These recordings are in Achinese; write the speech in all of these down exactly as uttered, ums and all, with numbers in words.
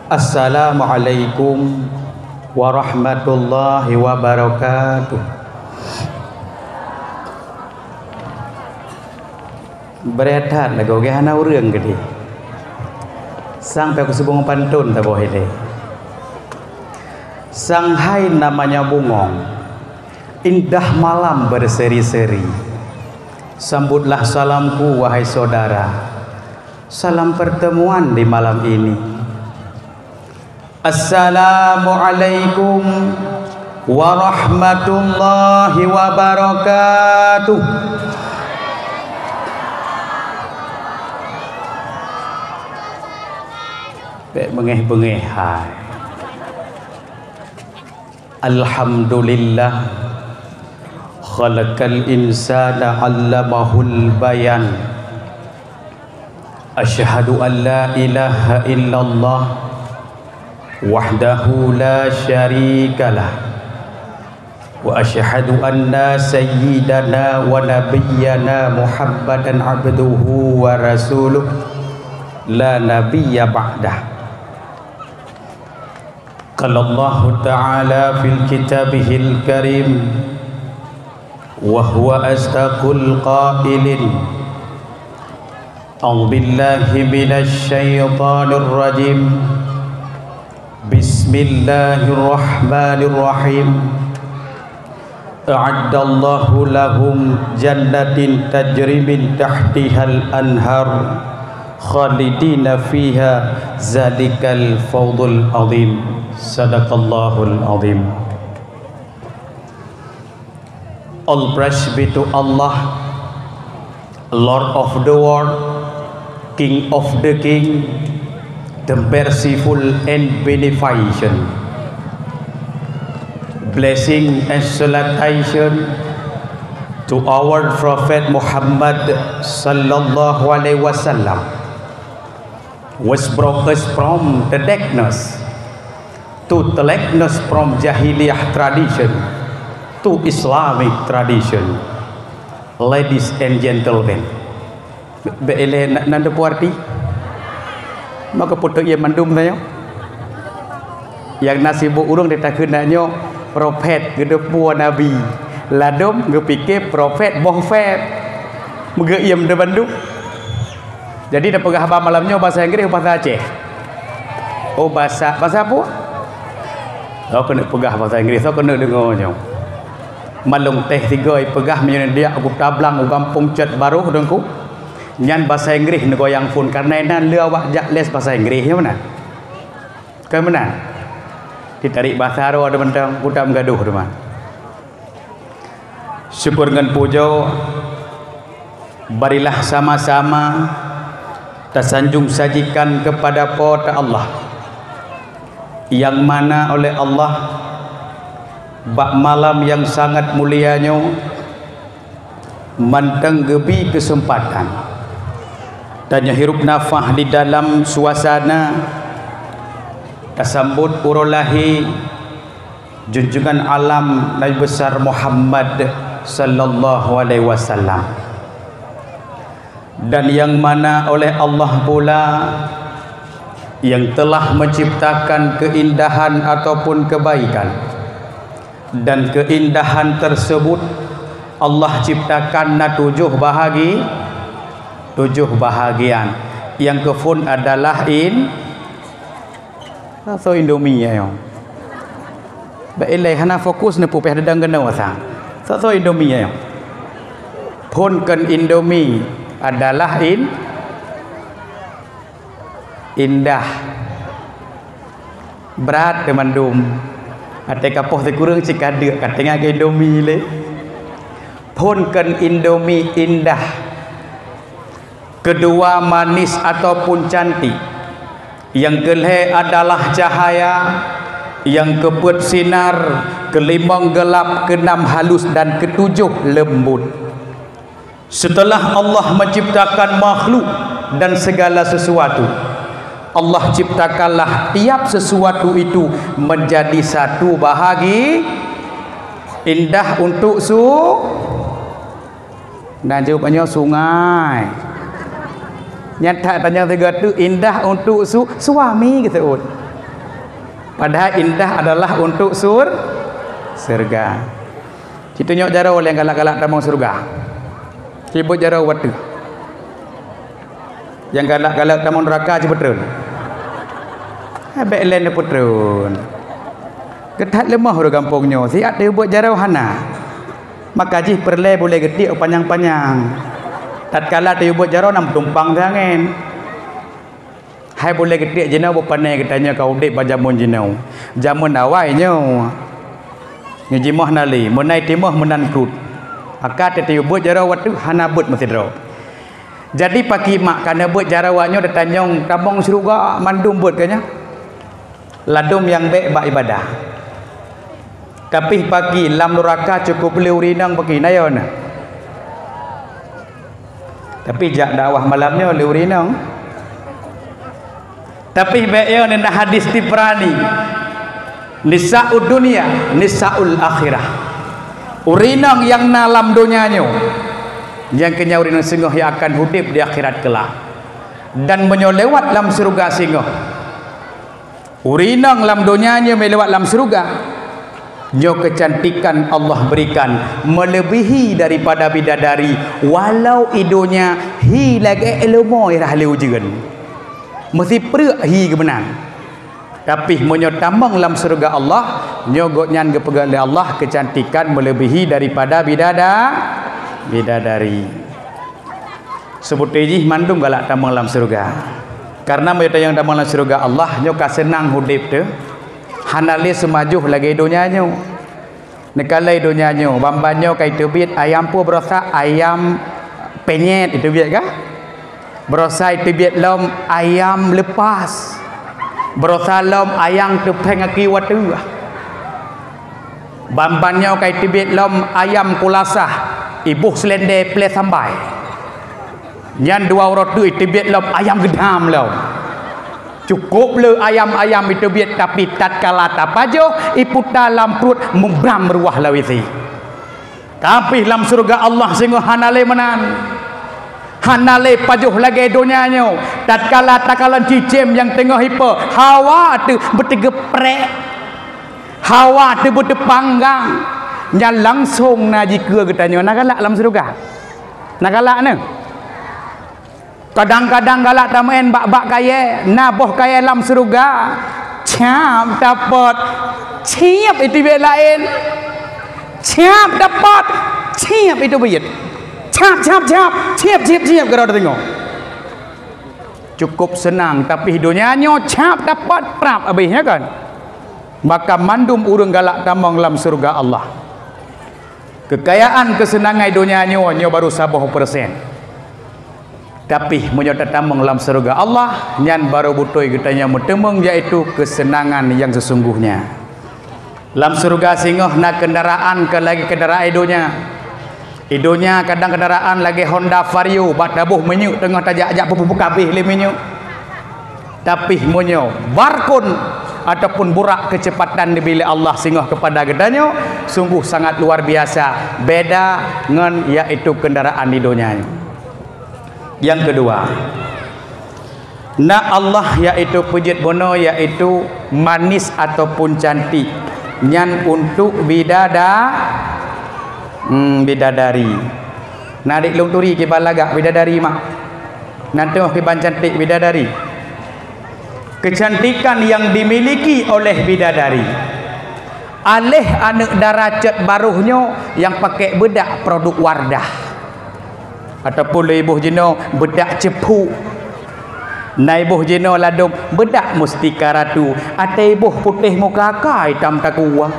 Assalamualaikum warahmatullahi wabarakatuh. Brat that lagoe geuh hana ureuëng keudeh. Sang pih kuseubung pantôn taboh ilée. Sang hai namanya bungong, indah malam berseri-seri. Sambutlah salamku, wahai saudara. Salam pertemuan di malam ini. Assalamualaikum warahmatullahi wabarakatuh. Bék beungéh-beungéh hai. Alhamdulillah, khalaqal insana 'allamahul bayan. Asyhadu an la ilaha illallah wahdahu la syarikalah, wa asyhadu anna sayyidana wa nabiyyana Muhammadan abduhu wa rasuluh, la nabiyya ba'dah. Qala Allahu ta'ala fil kitabihil karim, wa huwa asdaqul qailin. A'udzubillahi minasy syaithanir rajim. Bismillahirrahmanirrahim. A'addallahu lahum jannatin tajri min tahtihal anhar khalidina fiha, zalikal fawzul azim. Sadaqallahul azim. All praise be to Allah, Lord of the world, King of the king, the merciful and beneficent. Blessing and salutation to our Prophet Muhammad sallallahu alaihi wasallam, was brought us from the darkness to the likeness, from jahiliyah tradition to Islamic tradition. Ladies and gentlemen, bék ilée na-, nan teupeue arti? Maka putôk ié mandum tanyoe. Nyang na sibuk ureuëng di takheun na nyoe profet, geuteupeue nabi. Ladôm geupike profet boh fet. Meugeuiem teuh bandum. Jadi, tapeugah haba malam nyoe basa Inggréh, basa Aceh. Oh, basa, basa peue? Soe keuneuk peugah basa Inggréh, soe keuneuk deungoe nyoe. Malông teh tiga ipeugah meunyoe diak u Kuta Blang, u gampông Cot Barôh, Teungku. Nyan basa Inggréh neugoyang phon, kareuna inan lé awak jak les basa Inggréh, nyo meunan. Kon meunan. Ditarek basa droe teumantong, kutam gadoh teuma. Syukur ngon pujoe, marilah sama-sama tasanjong sajikan keupada Po teu Allah, nyang mana oleh Allah bak malam nyang sangat mulia nyoe mantong geubri keuseumpatan tanyoe hirup nafah di dalam suasana tasambot uroe lahé junjungan alam Nabi Besar Muhammad sallallahu alaihi wasallam, dan nyang mana oleh Allah pula nyang telah menciptakan keindahan ataupun kebaikan, dan keindahan tersebut Allah ciptakan na tujoh bahagi, tujoh bahagian. Nyang keuphon adalah in-, Soe-soe Indomie nyoe? Bak ilée hana fokus neupeu péh deudang keunoe sang. Soe-soe Indomie nyoe? Phon kon Indomie adalah in-, indah. Brat teumandum. Até kapoh sikureueng cit ka deuk, ka teuingat keu Indomie lé. Phon kon Indomie indah. Keudua manis ataupun cantik. Nyang keulhée adalah cahaya, nyang keupeuet sinar, keulimong geulap, keunam halus, dan keutujoh leumbot. Seuteulah Allah menciptakan makhluk dan segala sesuatu, Allah ciptakanlah tiap sesuatu itu menjadi satu bahagi indah untuk su-, Na jaweueb nyoe sungai. Nyan that tanyong sigoe teuk indah untuk su-, suami geuseuôt. Padahai indah adalah untuk sur-, syurga. Cit tunyok jaroe nyang galak-galak tamong syurga. Cit buet jaroe watèe. Nyang galak-galak tamong neuraka cit peutreun. Bèk lé neupeutrön. Geuthat leumoh ureueng gampông nyoe, siat teubuet jaroe hana. Maka jih peureulèe bulèe geutiek panyang-panyang. Tatkala teubuet jaroe na meutumpang siangén. Hai bulèe geutiek jinoe beupané geutanyoe ka udép bak jameun jinoe. Jameun awai nyoe. Nyoe jimoh na lé, meunan timoh meunan krut. Maka teubuet jaroe watèe hana beuet meusidroe. Jadi pakri mak ka neubeuet jaroe nyoe tatanyong tamong syeuruga mandum beuet keu nyan. Ladôm nyang bèk bak ibadah. Tapi pakri lam nuraka cukôp lé ureueng inong pakri na yo na. Tapi jak dakwah malam nyoe lé ureueng inong. Tapi bèk yo na hadis Tibrani. Nisaud dunya, nisaul akhirah. Ureueng inong nyang na lam donya nyoe, nyang keu nyan ureueng inong singoh nyang akan udép di akhirat keulak. Dan meunyoe lewat lam syeuruga singoh, ureueng inong lam donya nyoe meulewat lam syeuruga, nyoe keucantikan Allah berikan melebihi daripada bidadari, walau i donya hi lagèe leumo irah lé ujeuen. Meusipreuk hi geuh meunan. Tapi meunyoe tamong lam syeuruga Allah, nyoe gobnyan geupeugah lé Allah keucantikan melebihi daripada bidada-, bidadari. Seubeuté jih mandum galak tamong lam syeuruga. Kareuna meunyoe tanyong tamong lam syeuruga Allah, nyoe ka seunang udép teuh. Hana lé seumajoh lagèe donya nyoe. Neukalon donya nyoe, ban-ban nyoe ka iteubiet ayam peue baroesa, ayam penyet iteubiet kah? Baroesa iteubiet lom ayam lepas. Baroesa lom ayam teupéng aki watèe. Ban-ban nyoe ka iteubiet lom ayam kulasah, iboh seulendé plé sambai. Nyan dua uroe teuk iteubiet lom ayam geudam lom. Cukôp le ayam-ayam iteubiet, tapi tatkala tapajoh, iputa lam pruet mubram ruah lawét. Tapi lam syeuruga Allah singoh hana lé meunan. Hana lé pajoh lagèe donya nyoe. Tatkala takalon cicém nyang teungoh ipe, hawa teuh beuteugeuprek. Hawa teuh beuteupanggang. Nyan langsong na jikeue geutanyoe na galak lam syeuruga. Na galak na. Kadang-kadang galak tameu'en bak-bak kayèe, na boh kayèe lam syeuruga. Cap tapot, ciep iteubiet laén. Cap tapot, ciep iteubiet. Cap, cap, cap, ciep, ciep, ciep, keudroe teudeungoe. Cukôp seunang, tapi donya nyoe cap tapot prap abéh, ya kan? Maka mandum ureueng galak tamong lam syeuruga Allah. Keukayaan keuseunangan donya nyoe, nyoe barô saboh persen. Tapi meunyoe tatamong lam syeuruga Allah, nyan barô beutôi geutanyoe meuteumeung, yaitu keuseunangan nyang seusungguhnya. Lam syeuruga singoh na keundaraan kon lagèe keundaraan donya. Di donya kadang keundaraan lagèe Honda Vario, bak taboh minyeuk teungoh tajak-jak peupuh-puh kabéh lé minyeuk. Tapi meunyoe barkun ataupun burak keucepatan neubri lé Allah singoh keupada geutanyoe, sungguh sangat luar biasa beda ngon yaitu keundaraan di donya nyoe. Nyang keudua, na Allah yaitu peujeuet bunoe yaitu manis ataupun cantik, nyan untuk bidada-, hmm, bidadari. Na dik lôn turi kiban lagak bidadari mak. Nan teungoh kiban cantik bidadari. Kecantikan yang dimiliki oleh bidadari. Aléh aneuk dara cot barôh nyoe nyang pakai beudak produk Wardah. Ataupun lé iboh jinoe beudak ceupuk. Na iboh jinoe ladôm beudak mustika ratu. Até iboh putéh muka ka itam takue.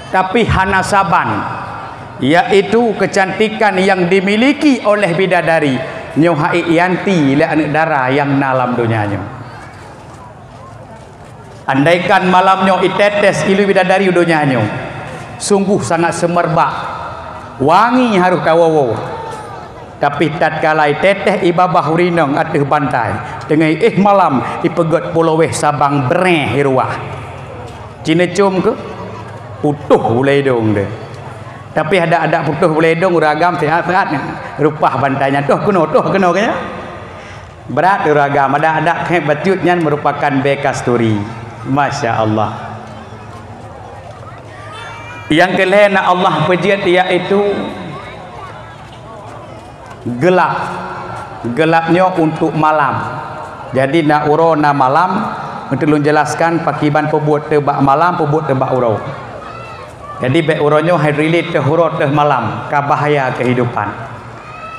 Tapi hana saban, yaitu keucantikan nyang dimiliki oleh bidadari, nyoe hana ianti lé aneuk dara nyang na lam donya nyoe. Andaikan malam nyoe itetes ilu bidadari u donya nyoe, sungguh sangat seumerbak, wangi harôh tawoe-woe. Tapi tatkala iteteh ibabah ureueng inong ateueh bantai, teungoh éh malam ipeugét pulo wéh sabang breh i ruah. Cineucom keuh, putôh bulée idong deuh. Tapi adak-adak putôh bulée idong ureueng agam seuhat-seuhat nyan. Rupah bantai nyan, toh keunoe, toh keunoe keu nyan. Brat ureueng agam, adak-adak khép bacut nyan meurupakan bée kasturi. Masya Allah. Nyang keu lhèe na Allah peujeuet, yaitu geulap. Geulap nyoe untuk malam. Jadi, na uroe na malam, untuk lôn jelaskan pakriban peubuet teuh bak malam, peubuet teuh bak uroe. Jadi, bèk uroe nyoe hai relate teuh uroe teuh malam, ka bahaya kehidupan.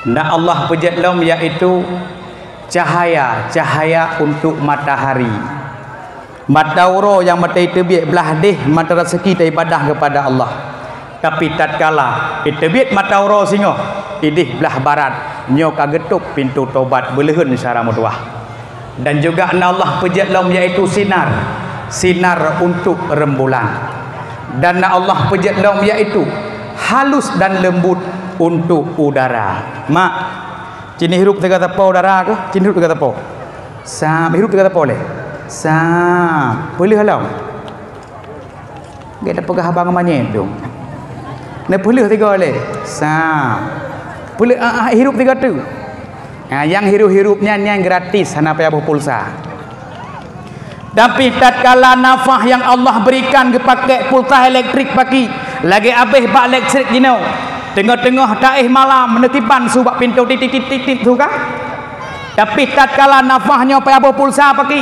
Na Allah peujeuet lom, yaitu cahaya, cahaya untuk matahari. Mata uroe nyang meuteubit blah deh mata raseuki taibadah keupada Allah. Tapi tatkala iteubiet mata uroe singoh, ideh blah barat, nyoe ka geutôb pintoe tobat beuleuheun syara meutuwah. Dan juga na Allah peujeuet lom, yaitu sinar, sinar untuk rembulan. Dan na Allah peujeuet lom, yaitu halus dan lembut untuk udara. Mak, ci neuhirup teuga sapo udara keuh? Ci neuhirup teuga sapo? Sam, hirup teuga sapo lé? Sam. Peuleueh lom. Gét tapeugah haba ngon manyét dong. Neupeuleueh teuga lé. Sam. Peuleueh, ah, ah, hirup teuga teuk. Ha, nyang hirup-hirup nyan, nyan gratis, hana payah boh pulsa. Tapi tatkala nafah nyang Allah berikan geupakék pulsa elektrik paki, lagèe abéh bak elektrik jinoe. Teungoh-teungoh taéh malam, neukiban su bak pintoe titit-titit su ka. Tapi tatkala nafah nyoe payah boh pulsa paki,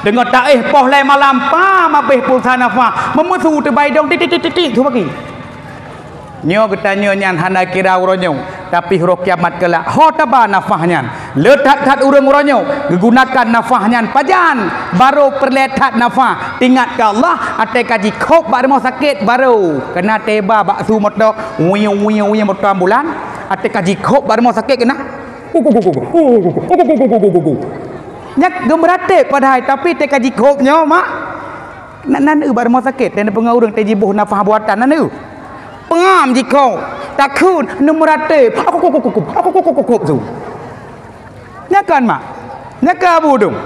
teungoh taéh poh lhèe malam, pam abéh pulsa nafah, meumeusu teubai dong titit-titit su paki. Nyoe geutanyoe nyan hana kira uroe nyoe, tapi uroe kiamat keulak ho taba nafah nyan. Le that-that ureuëng uroe nyoe geugunakan nafah nyan pajan, barô peureulée that nafah. Ingat keu Allah, até ka jikhôb bak rumoh sakét barô keuna teuba bak su moto, wiu, wiu, wiu, moto ambulan, até ka jikhôb bak rumoh sakét keuna. Nyak geumeuratéb padahai, tapi teuka jikhôb nyoe, mak. Na, na neuh bak rumoh sakét, dan peungoh ureuëng teujiboh nafah buatan, na neuh. Peungam jikhôb, takheun, neumeuratéb. Aku kukup, aku kukup, aku kukup tu. Nyakan, mak. Nyakan Abu Dum.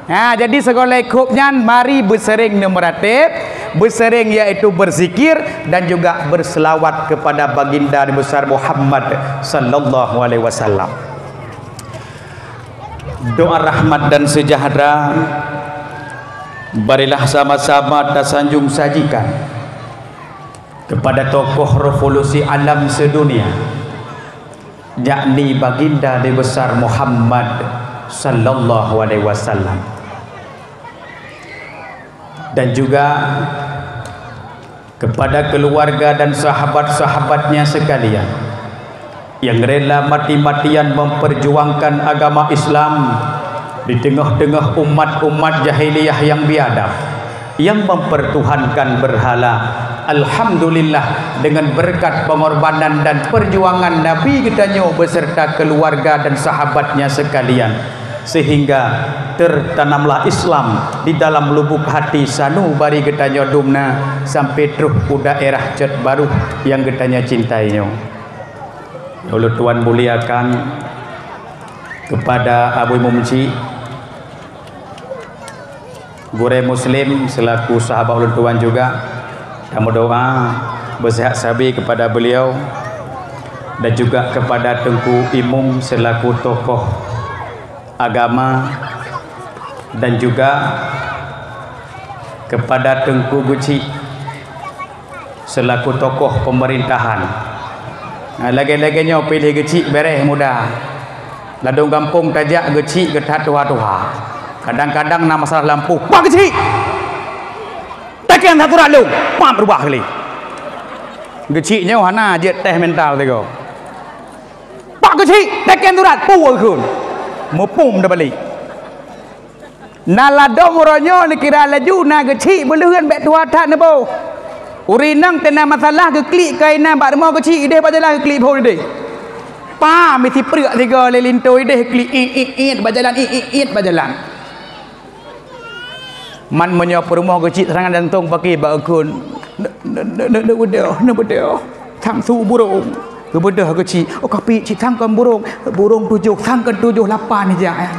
Ha, jadi seugala khôb nyan, mari beuseuréng neumeuratéb, beuseuréng yaitu berzikir dan juga berselawat kepada Baginda Nabi besar Muhammad sallallahu alaihi wasallam. Doa rahmat dan sejahtera marilah sama-sama tasanjung sajikan kepada tokoh revolusi alam sedunia, yakni Baginda Nabi besar Muhammad sallallahu alaihi wasallam. Dan juga kepada keluarga dan sahabat-sahabatnya sekalian yang rela mati-matian memperjuangkan agama Islam di tengah-tengah umat-umat jahiliyah yang biadab, yang mempertuhankan berhala. Alhamdulillah, dengan berkat pengorbanan dan perjuangan Nabi geutanyoe beserta keluarga dan sahabatnya sekalian, sehingga tertanamlah Islam di dalam lubuk hati sanubari geutanyoe dumna sampai troh u daerah Cot Baruh yang geutanyoe cintai nyoe. Ulôn tuan muliakan kepada Abu Imum Cik, gurée Muslim selaku sahabat ulôn tuan juga, dan berdoa bersihat sabe kepada beliau dan juga kepada Teungku Imum selaku tokoh agama dan juga kepada Teungku Geuchik selaku tokoh pemerintahan. Nah, lagée-lagée nyoe piléh Geuchik bereh muda. Ladôm gampông tajak Geuchik geuthat tuha-tuha. Kadang-kadang na masalah lampôh, "Pak Geuchik! Takén that surat lôn!" Pam, rubah kali. Geuchik nyoe hana jeuet teh mental sigoe. "Pak Geuchik, takén surat!" Pue kheun. Meupum dah balik. Na ladôm uroe nyoe neukira laju na Geuchik beuleuheun bék tuha that neuboh. Ureuëng inong teuna masalah geuklik keu inan bak rumoh Geuchik ideh bak jalan geuklik phon ideh. Pam isi preuek sigoe lé linto ideh klik iek iek iek bak jalan iek iek iek bak jalan. Man meunyoe peurumoh Geuchik seurangan jantong paki bak eukheun, "Neubeudôh, neubeudôh, neubeudôh. Sang su burông." Geubeudôh Geuchik, "Oh, kapiek cit sang kon burông. Burông tujoh, sang kon tujoh lapan ijak, ya."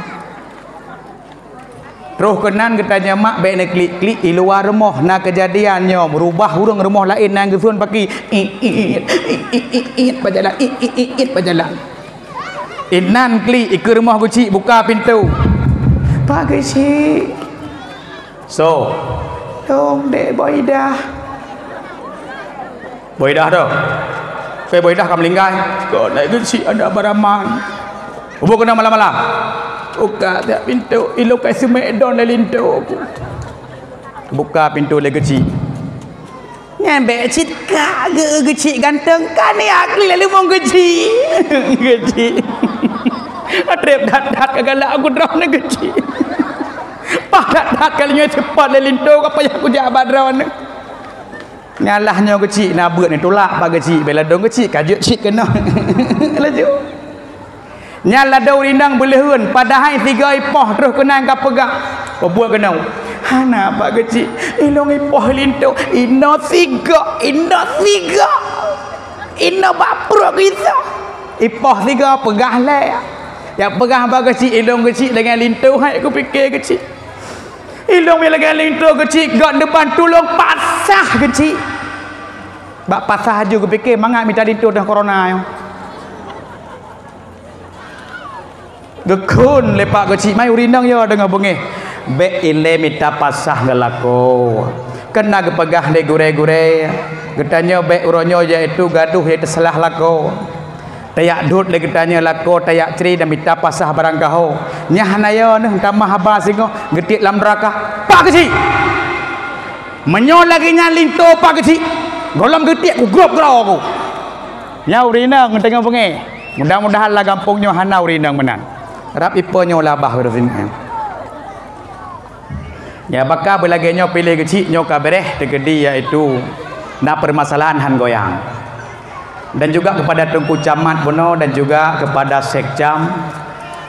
Troh keunan geutanyoe mak bék neuklik-klik i luwa rumoh na keujadian nyoe, meurubah ureuëng rumoh laén nyang geuthon paki, "Iek, iek, iek, iek, iek, iek," bak jalan, "Iek, iek, iek, iek," bak jalan. Inan klik, ikeue rumoh Geuchik buka pintoe. "Pak Geuchik, So, dong dek Boidah. Boidah tu. Pe Boidah ka meulinggai. Kok naik geuchik ada baraman. Ubo kena malam-malam. Buka tiap pintu, ilok kai seumedon lé linto. Buka pintu lé geuchik. Nyan bék cit ka geu-, geuchik ganteng, ka ni akli lalu mong geuchik. Geuchik. Treb that-that ka galak aku droeneuh geuchik. Pah that-that ka lheueh seupôt lé linto ka payah kujak bak droeneuh. Nyalah nyoe geuchik na beuet ni tulak bak geuchik, bela dong geuchik ka jeuet cit keunoe. Laju. Nyan ladôm ureueng inong beuleuheun, padahai sigoe ipoh troh keunan ka peugah. Peubuet keunoe. Hana bak geuchik, ilong ipoh linto, inoe sigoe, inoe sigoe. Inoe bak pruet gisa. Ipoh sigoe peugah lé. Nyang peugah bak geuchik, ilong geuchik deungon linto hai kupike geuchik. Ilong deungon linto geuchik, got neuban tulông pasah geuchik. Bak pasah aju kupike mangat mita linto dah corona nyoe. Geukheun lé pak geuchik mai ureueng inong yo deungon beungéh. Bék ilée mita pasah ngon lakoe. Keunan geupeugah lé gurée-gurée, geutanyoe bék uroe nyoe yaitu gadôh yaitu salah lakoe. Tajak dot lé geutanyoe lakoe tajak cre dan mita pasah barang gaho. Nyan hana yo neuh tamah haba singoh geutiek lam neuraka. Pak geuchik! Meunyoe lagée nyan linto pak geuchik, gohlom geutiek kugrôb keudroe ku. Nyan ureueng inong deungon beungéh. Mudah-mudahan lam gampông nyoe hana ureueng inong meunan. Rab ipo nyoe labah ureueng inong. Ya, baka beulagée nyoe piléh geuchik nyoe ka beureh teukeudi yaitu na permasalahan han goyang. Dan juga kepada Teungku Camat bunoe dan juga kepada Sekcam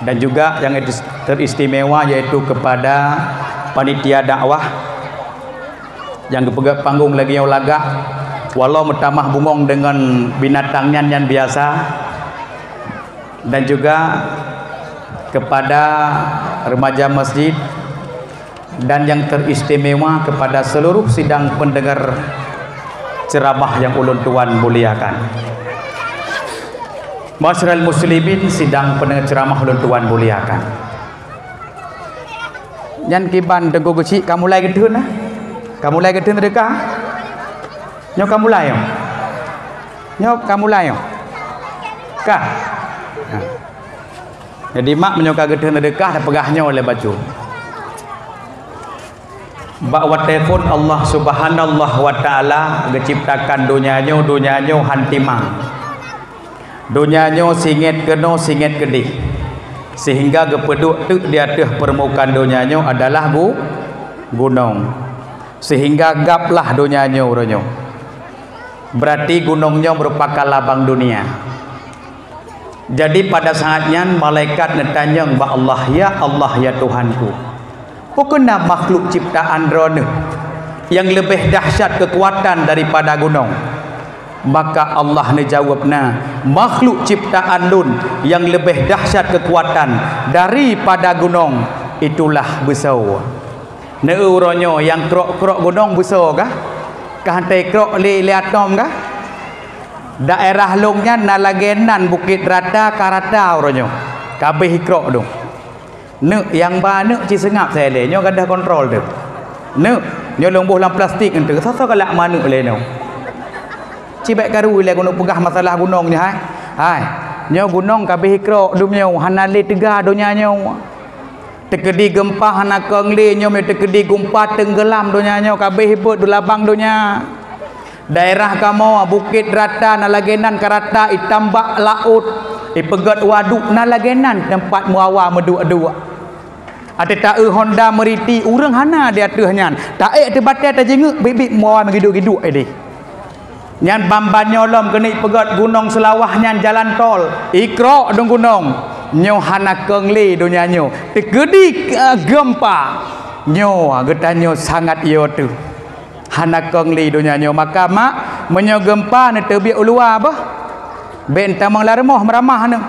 dan juga yang teris-, teristimewa yaitu kepada panitia dakwah. Nyang geupeugét panggong lagée nyoe lagak, walau meutamah bungong deungon binatang nyan, nyan biasa, dan juga kepada remaja masjid, dan yang teristimewa kepada seluruh sidang pendengar ceramah yang ulôn tuan muliakan. Masyarul muslimin, sidang pendengar ceramah ulôn tuan muliakan. Nyan kiban Teungku Geuchik ka mulai geutheun, ah. Ka mulai geutheun seudeukah. Nyoe ka mulai, oh. Nyoe ka mulai, oh. Ka. Ha. Jadi mak meunyoe ka geutheun seudeukah, tapeugah nyoe lé bacut. Bak watée phon Allah Subhanahu wa Taala geuciptakan donya nyoe, donya nyoe han timang. Donya nyoe singét keunoe singét keudeh, sehingga geupeuduek teuk di ateueh peurmukaan donya nyoe adalah gu-, gunong. Sehingga gablah donya nyoe uroe nyoe. Berarti gunong nyoe meurupakan labang dunia. Jadi pada saat nyan malaikat neutanyong bak Allah, "Ya Allah, ya Tuhanku, peu keuh na makhluk ciptaan Droeneuh nyang leubeh dahsyat keukuatan daripada gunong?" Maka Allah neujaweueb, "Na, makhluk ciptaan Lôn nyang leubeh dahsyat keukuatan daripada gunong, itulah beusoe." Neu uroe nyoe nyang krok-krok gunong beusoe kah? Ka hantei krok lé, lé atom kah? Daerah lôn nyan na lagée nan Bukét Rata ka rata uroe nyoe. Ka abéh ikrok dong. Neuk nyang ba neuk ci seungab sailée nyoe gadoh kontrol teuh. Neuk, nyoe lôn boh lam plastik eunteuk, soe-soe galak ma neuk lé nyoe. Ci bék karu ilée keuneuk peugah masalah gunong nyoe hai. Hai, nyoe gunong ka abéh ikrok dum nyoe hana lé teuga donya nyoe. Teukeudi geumpa hana kong lé nyoe, meu teukeudi geumpa teunggeulam donya nyoe, ka abéh ibuet dum labang donya. Daerah kamoe Bukét Rata na lagée nan ka rata, itambak laôt, ipeugét waduk na lagée nan teumpat meuawa meuduek-duek. Até taeu honda meuriti ureuëng hana di ateueh nyan, taék teubatée tajingeuk biet-biet meuawa meugiduek-giduek ideh. Nyan ban-ban nyoe lom keuneuk peugét Gunong Seulawah nyan jalan tol. Ikrok dong gunong. Nyoe hana kong lé donya nyoe. Teukeudi, eh, geumpa. Nyoe geutanyoe sangat yo teuh. Hana kong lé donya nyoe. Maka mak, meunyoe geumpa neuteubiet u luwa boh. Bék tamong lam rumoh meuramah nyoe.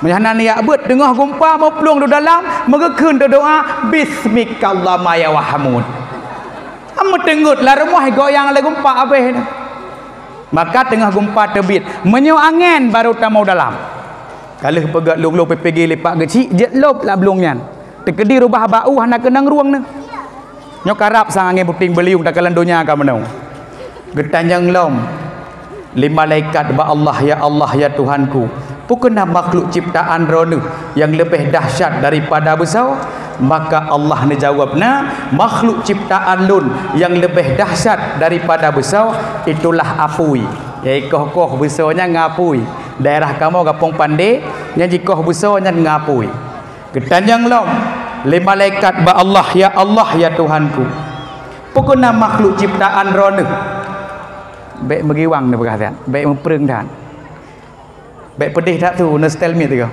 Meunyoe hana niyak beuet teungoh geumpa meuplueng di dalam, meugeukheun teudoa, "Bismikallahumma ya wahmud." Meuteungeut lam rumoh goyang lé geumpa abéh nyoe. Maka teungoh geumpa teubiet, meunyoe angén baru tamong dalam. Ka lheueh peugét lôn-lôn P P G lipak geuchik jeuet lôb lam blueng nyan. Teukeudi rubah bak u hana keunong rueng nyoe. Nyoe karab sang angén puting beuliueng takalon donya ka meunoe. Geutanyong lom lé malaikat bak Allah, "Ya Allah, ya Tuhanku, peu keuh na makhluk ciptaan Droeneueh nyang leubeh dahsyat daripada beusoe?" Maka Allah neujaweueb, "Na, makhluk ciptaan Lôn nyang leubeh dahsyat daripada beusoe itulah apui." Nyang jikoh-koh beusoe nyan ngon apui. Daerah kamoe Gampông Pandé, nyang jikoh beusoe nyan ngon apui. Geutanyong lom lé malaikat bak Allah, "Ya Allah, ya Tuhanku, peu keuh na makhluk ciptaan Droeneueh?" Bék meugiwang neupeugah that, bék meupreueng that. Bék peudeh that su, neustel miet tiga.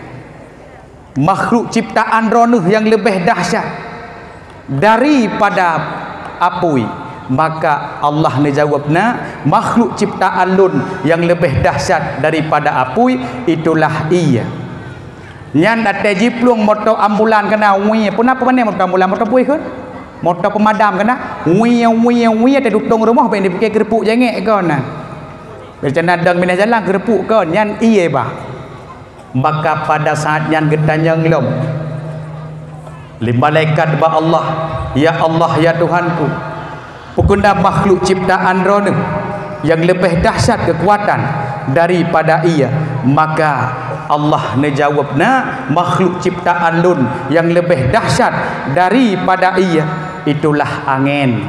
Makhluk ciptaan Droeneueh nyang leubeh dahsyat daripada apui. Maka Allah neujaweueb, "Na, makhluk ciptaan Lôn nyang leubeh dahsyat daripada apui itulah ie." Nyan watée jiplueng moto ambulan keunan, wii, peue na peue moto ambulan, moto pui kheun? Moto peumadam keunan, wii, wii, wii, watée tutong rumoh bék dipike keureupuk jangek kon na. Rencana dong binéh jalan keureupuk kon, nyan ie bah. Maka pada saat nyan geutanyong lom lé malaikat bak Allah, "Ya Allah, ya Tuhanku, peu keuh na makhluk ciptaan Droeneueh nyang leubeh dahsyat keukuatan daripada ie?" Maka Allah neujaweueb, "Na, makhluk ciptaan Lôn nyang leubeh dahsyat daripada ie itulah angén."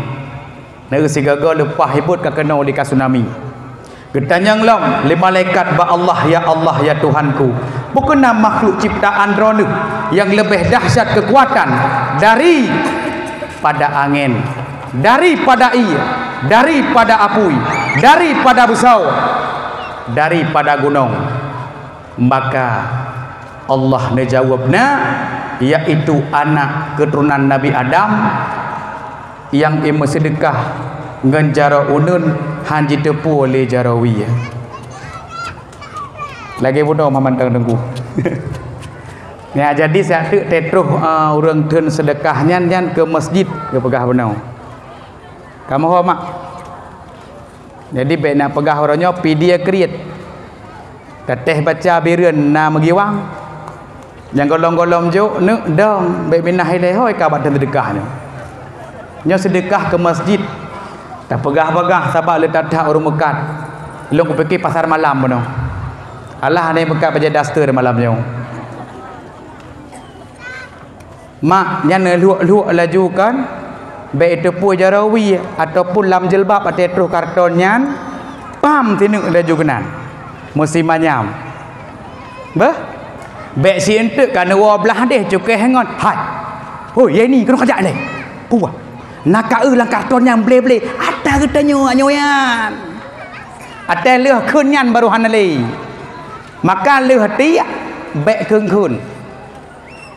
Na sigoe-goe leupah hibuet ka keunoe lé ka tsunami. Geutanyong lom lé malaikat bak Allah, "Ya Allah, ya Tuhanku, peu keuh na makhluk ciptaan Droeneueh nyang leubeh dahsyat keukuatan daripada angén, daripada ie, daripada apui, daripada beusoe, daripada gunong?" Maka Allah neujaweueb, "Na, yaitu anak keuturonan Nabi Adam nyang imeuseudekah ngon jaroe uneuen hán jiteupue lé jaroe wie." Lagée bunoe mamantong teungku. Nyan jadi siat teuk teutroh, eh, ureuëng theun seudeukah nyan, nyan keu masjid geupeugah bunoe. Kamoe ho mak. Jadi bék na peugah uroe nyoe pidie kriet. Tatéh baca bireuen na meugiwang. Nyang golom-golom jok neuk dong bék minah ilée hôi ka bak seudeukah nyoe. Nyoe seudeukah keu masjid. Tapeugah-peugah sabab le that-that ureuëng meukat. Lôn kupike pasar malam bunoe. Alah aneuëk meukat bajée daster malam nyoe. Mak, nyan neuluek-luek laju kan, bék teupue jaroe wie ataupun lam jilbab watée troh karton nyan, pam sineuk laju keunan. Meusimanyam. Beuh? Bék sieunteuek ka neuwoe blaih deh cukéh ngon, "Hai! Hoi, Yeni, keunoe kajak lé! Puwah! Na ka eu lam karton nyan ble-ble, ata geutanyoe nyoe nyan!" Watée lheueh kheun nyan barô hana lé. Maka lheueh tiek, bék kheun-kheun.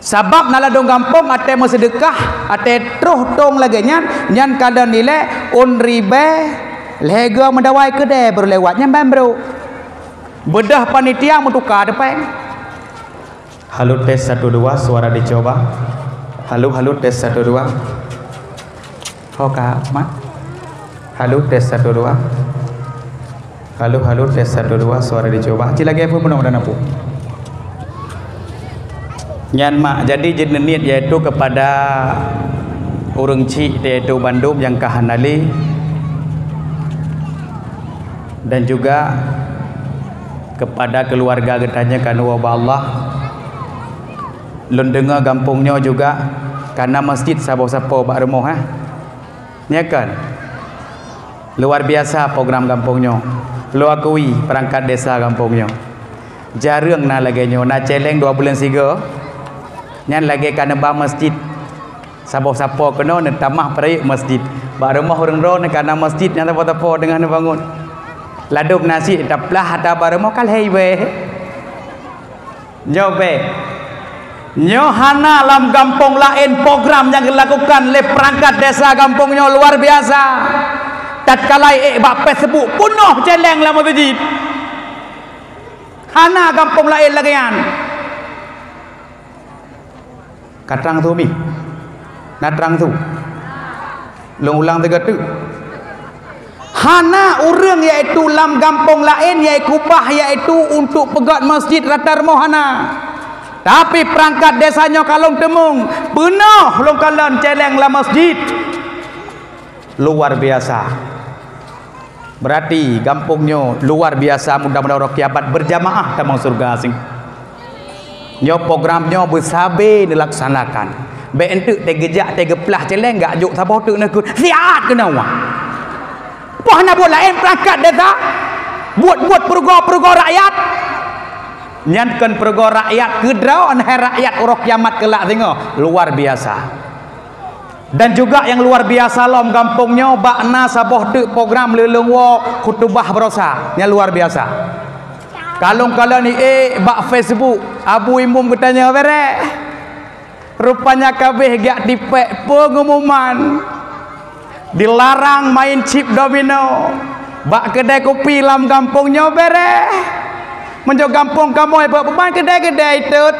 Sabab na ladôm gampông watée meuseudeukah, watée troh tông lagée nyan, nyan ka lheueh nilai ôn ribée lhée goe meudawai keudée barô lewat, nyan ban brôk. Beudôh panitia meutuka teupeng. Halo, tes satu dua, suara dicoba. Halo, halo, tes satu dua. Ho ka, Mak? Halo, tes satu dua. Halo, halo, tes satu dua, suara dicoba. Cit lagée peue meunoe dan apui. Nyan mak, jadi jeuet neuniet yaitu kepada ureuëng chik yaitu bandum nyang ka hana lé dan juga kepada keluarga geutanyoe ka neuwoe bak Allah. Lôn deungoe gampông nyoe juga ka na masjid saboh sapo bak rumoh, eh. Nya kan? Luar biasa program gampông nyoe. Lôn akui perangkat desa gampông nyoe. Jareueng na lagée nyoe, na céléng dua buleuen sigoe. Nyan lagée ka neuba masjid. Saboh sapo keunoe neutamah peurayeuk masjid. Bak rumoh ureuëng droe nyan ka na masjid nyang sapo-sapo teungoh neubangun. Ladôm nasi taplah ata bak rumoh ka lhée ié. Nyoe bék. Nyoe hana lam gampông laén program nyang geulakukan lé perangkat desa gampông nyoe luar biasa. Tatkala ék bak Facebook peunoh céléng lam meuseujid. Hana gampông laén lagée nyan. Ka trang su mi? Na trang su? Lôn ulang sigoe teuk. Hana ureuëng yaitu lam gampông laén yaitu bah yaitu untuk peugét masjid rata rumoh hana. Tapi perangkat desa nyoe ka lôn teumeung, peunoh lôn kalon céléng lam masjid. Luar biasa. Berarti gampông nyoe luar biasa, mudah-mudahan uroe kiamat berjamaah tamong syurga sing. Nyoe program nyoe beusabe neulaksanakan. Bék enteuk teugeujak teugeuplah céléng gak jok saboh teuk neukheun. Siat keunoe. Poh na buet laén peurangkat desa. Buet-buet peurugoe-peurugoe rakyat. Nyan kon peurugoe rakyat keudroe, hai rakyat uroe kiamat keulak singoh. Luar biasa. Dan juga nyang luar biasa lom gampông nyoe bak na saboh teuk program leuleung woe khutubah baroesa. Nyang luar biasa. Kalon-kalon ié bak Facebook, Abu Imum geutanyoe bereh. Rupanya kabeh gak tipek pengumuman. Dilarang main chip domino. Bak keudai kupi lam gampông nyoe bereh. Meunyoe gampông kamoe bak beban keudai-keudai teuh.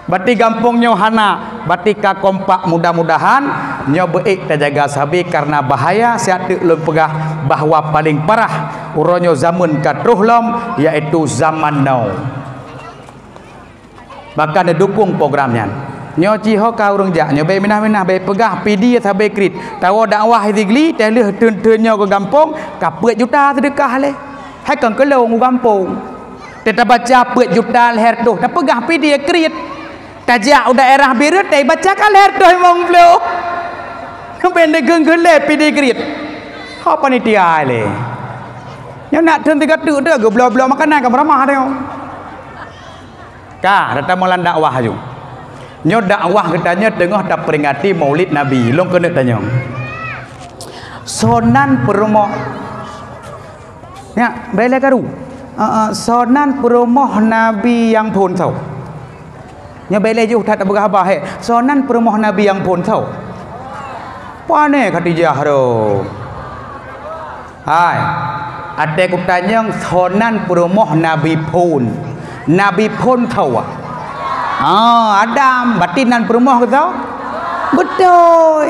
Bati gampông nyoe hana, bati ka kompak, mudah-mudahan nyoe beuék tajaga sabe karena bahaya siat teuk lôn peugah bahwa paling parah uroe nyoe zaman ka troh lom, yaitu zaman now. Maka neudukung program nyan. Nyoe ciho ka ureuëng jak, nyoe bék minah-minah, bék peugah P D sabe kriet. Tawoe dakwah di Sigli, teuh lheueh theun-theun nyoe keu gampông, ka peuet juta seudeukah lé. Hai kon keu lôn u gampông. Teuta baca peuet juta lhèe reutôh, tapeugah P D kriet. Tajak u daerah Bireuen, tai baca ka lhèe reutôh limong ploh. Sampai neugeung-geung lé P D kriet. Ho panitia lé. Nyoe nak theun tiga teuk tu geubloe-bloe makanan ka meuramah teuh. Ka, tatamong lam dakwah aju. Nyoe dakwah geutanyoe teungoh taperingati Maulid Nabi. Lôn keuneuk tanyong. Sonan peurumoh Nyak, bèk lé karu. Soe nan peurumoh Nabi nyang phôn soe? Nyoe bèk lé jiôh that tapeugah haba, he. Soe nan peurumoh Nabi nyang phôn soe? Pane Khadijah ro. Hai, até kutanyong soe nan peurumoh Nabi phôn. Nabi phôn soe? Ah, Adam, berarti nan peurumoh keu soe? Beutôi.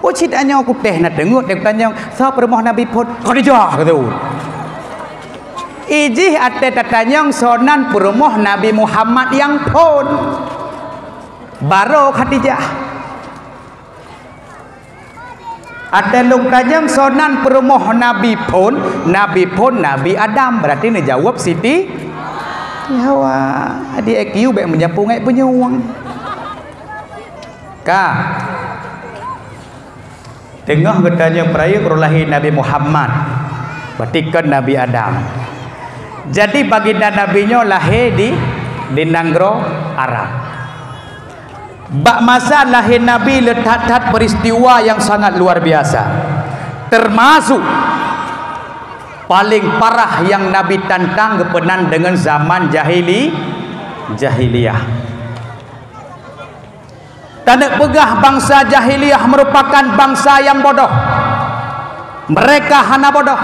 Oh, cit tanyoe kutéh na teungeut, tanyong, soe peurumoh Nabi phôn? Khadijah, kata. Ijih até tatanyong soe nan peurumoh Nabi Muhammad nyang phôn. Baro Khadijah. Até lôn tanyong soe nan peurumoh Nabi phôn, Nabi phôn Nabi Adam, berarti neujaweueb Siti Hawa. Di I Q bèk meunyapu ngai peunyueng. Ka. Teungoh geutanyoe peurayeuk uroe lahé Nabi Muhammad, berarti kon Nabi Adam. Jadi, baginda Nabi nyoe lahé di, di nanggroe Arab. Bak masa lahé Nabi le that-that peuristiwa nyang sangat luar biasa, teumasuk paleng parah nyang Nabi tantang geupeunan deungon zaman jahili-, jahiliyah. Taneuk peugah bansa jahiliyah meurupakan bansa nyang bodoh. Mereka hana bodoh.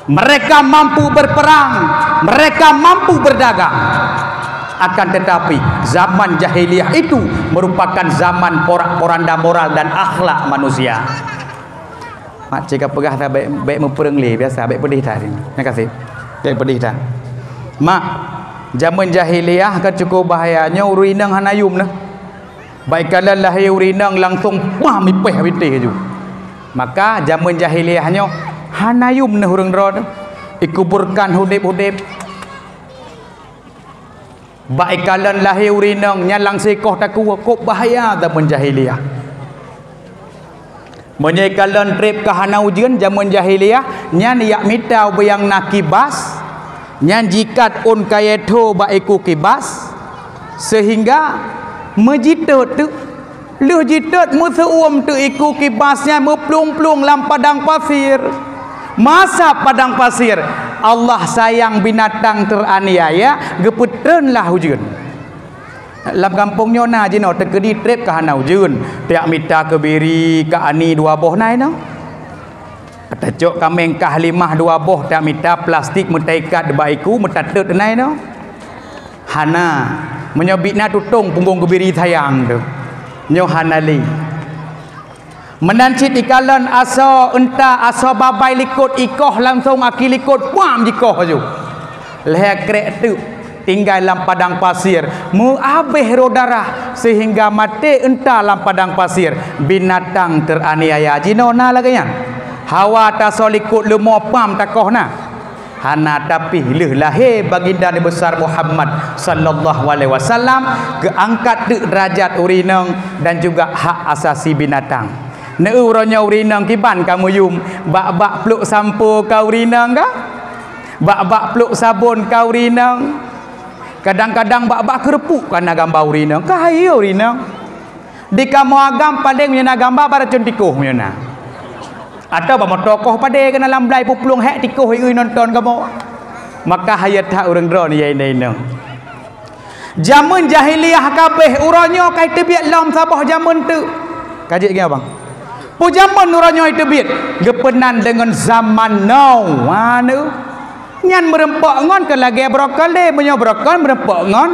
Mereka mampu berperang, mereka mampu berdagang. Akan tetapi, zaman jahiliyah itu merupakan zaman porak-poranda moral dan akhlak manusia. Mak cit ka peugah that bèk, bèk meupeureueng lé, biasa bèk peudeh that. Nyan ka sép. Bèk peudeh that. Mak, jameun jahiliyah ka cukup bahaya. Nyoe ureueng inong hana yum neuh. Bak ikalon lahé ureueng inong langsong pah mipéh bitéh laju. Maka jameun jahiliyah nyoe hana yum neuh ureueng droe teuh. Ikuburkan udép-udép. Bak ikalon lahé ureueng inong nyan lam sikoh takue, kok bahaya zaman jahiliyah. Meunyoe ikalon trép ka hana ujeuen zaman jahiliyah, nyan ijak mita ubé nyang na kibas, nyan jiikat ôn kayèe tho bak iku kibas, seuhingga meujitot teuk. Lheueh jitot meuseu'uem teuk iku kibas nyan meuplueng-plueng lam padang pasir. Masa padang pasir, Allah sayang binatang teraniaya, geupeutreunlah ujeuen. Lam gampông nyoe na jinoe teukeudi trép ka hana ujeuen, tajak mita keubiri, keu ani dua boh na inoe. Tacok kaméng kah limah dua boh, tajak mita plastik meutaikat bak iku, meutatot na inoe. Hana. Meunyoe biet na tutong punggong keubiri sayang teuh. Nyoe hana lé. Meunan cit ikalon asoe eunta, asoe babai likot ikoh langsong aki likot, puam jikoh laju. Lhèe krek teuk. Tinggai lam padang pasir, meuabéh rôh darah, seuhingga maté unta lam padang pasir, binatang teraniaya. Jinoe na lagée nyan. Hawa tasoe likot leumo pam takoh na. Hana, tapi lheueh lahé Baginda Nabi Besar Muhammad sallallahu alaihi wasallam, geuangkat teuk derajat ureuëng inong dan juga hak asasi binatang. Neu uroe nyoe ureuëng inong kiban ka meuyum, bak-bak pluek sampo ka ureuëng inong ka? Bak-bak pluek sabon ka ureuëng inong? Kadang-kadang bak-bak keureupuk ka na gamba ureuëng inong, ka hayeue ureuëng inong. Di kamoe agam padé meunyoe na gamba bak racun tikoh meunyoe na. Atawa bak meutokoh padé keunan lam blai peuplueng hék tikoh ié nonton kamoe. Maka hayeue that ureuëng droeneuh ya inong-inong. Jameun jahiliyah kabéh uroe nyoe ka teubiet lom saboh jameun teuk. Ka jeuet ngieng abang. Peue jameun uroe nyoe teubiet geupeunan deungon zaman now. Anu. Nyan meureumpok ngon keu lagée brokoli, meunyoe brokoli meureumpok ngon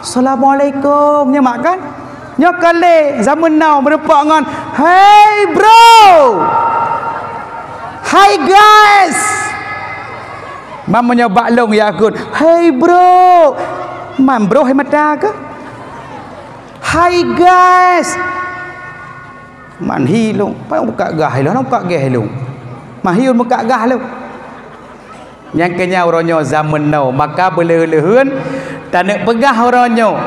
assalamualaikum, nyoe mak kan? Nyoe kali zaman now meureumpok ngon hey bro. Hi guys. Man meunyoe bak lôn ya kheun, hey bro. Man bro hai mata keuh? Hi guys. Man hi lôn, pai meukat gah lôn, meukat geh lôn. Man hi meukat gah lôn. Nyang keu nyan uroe nyoe zaman now, maka beuleuheun-leuheun taneuk peugah uroe nyoe,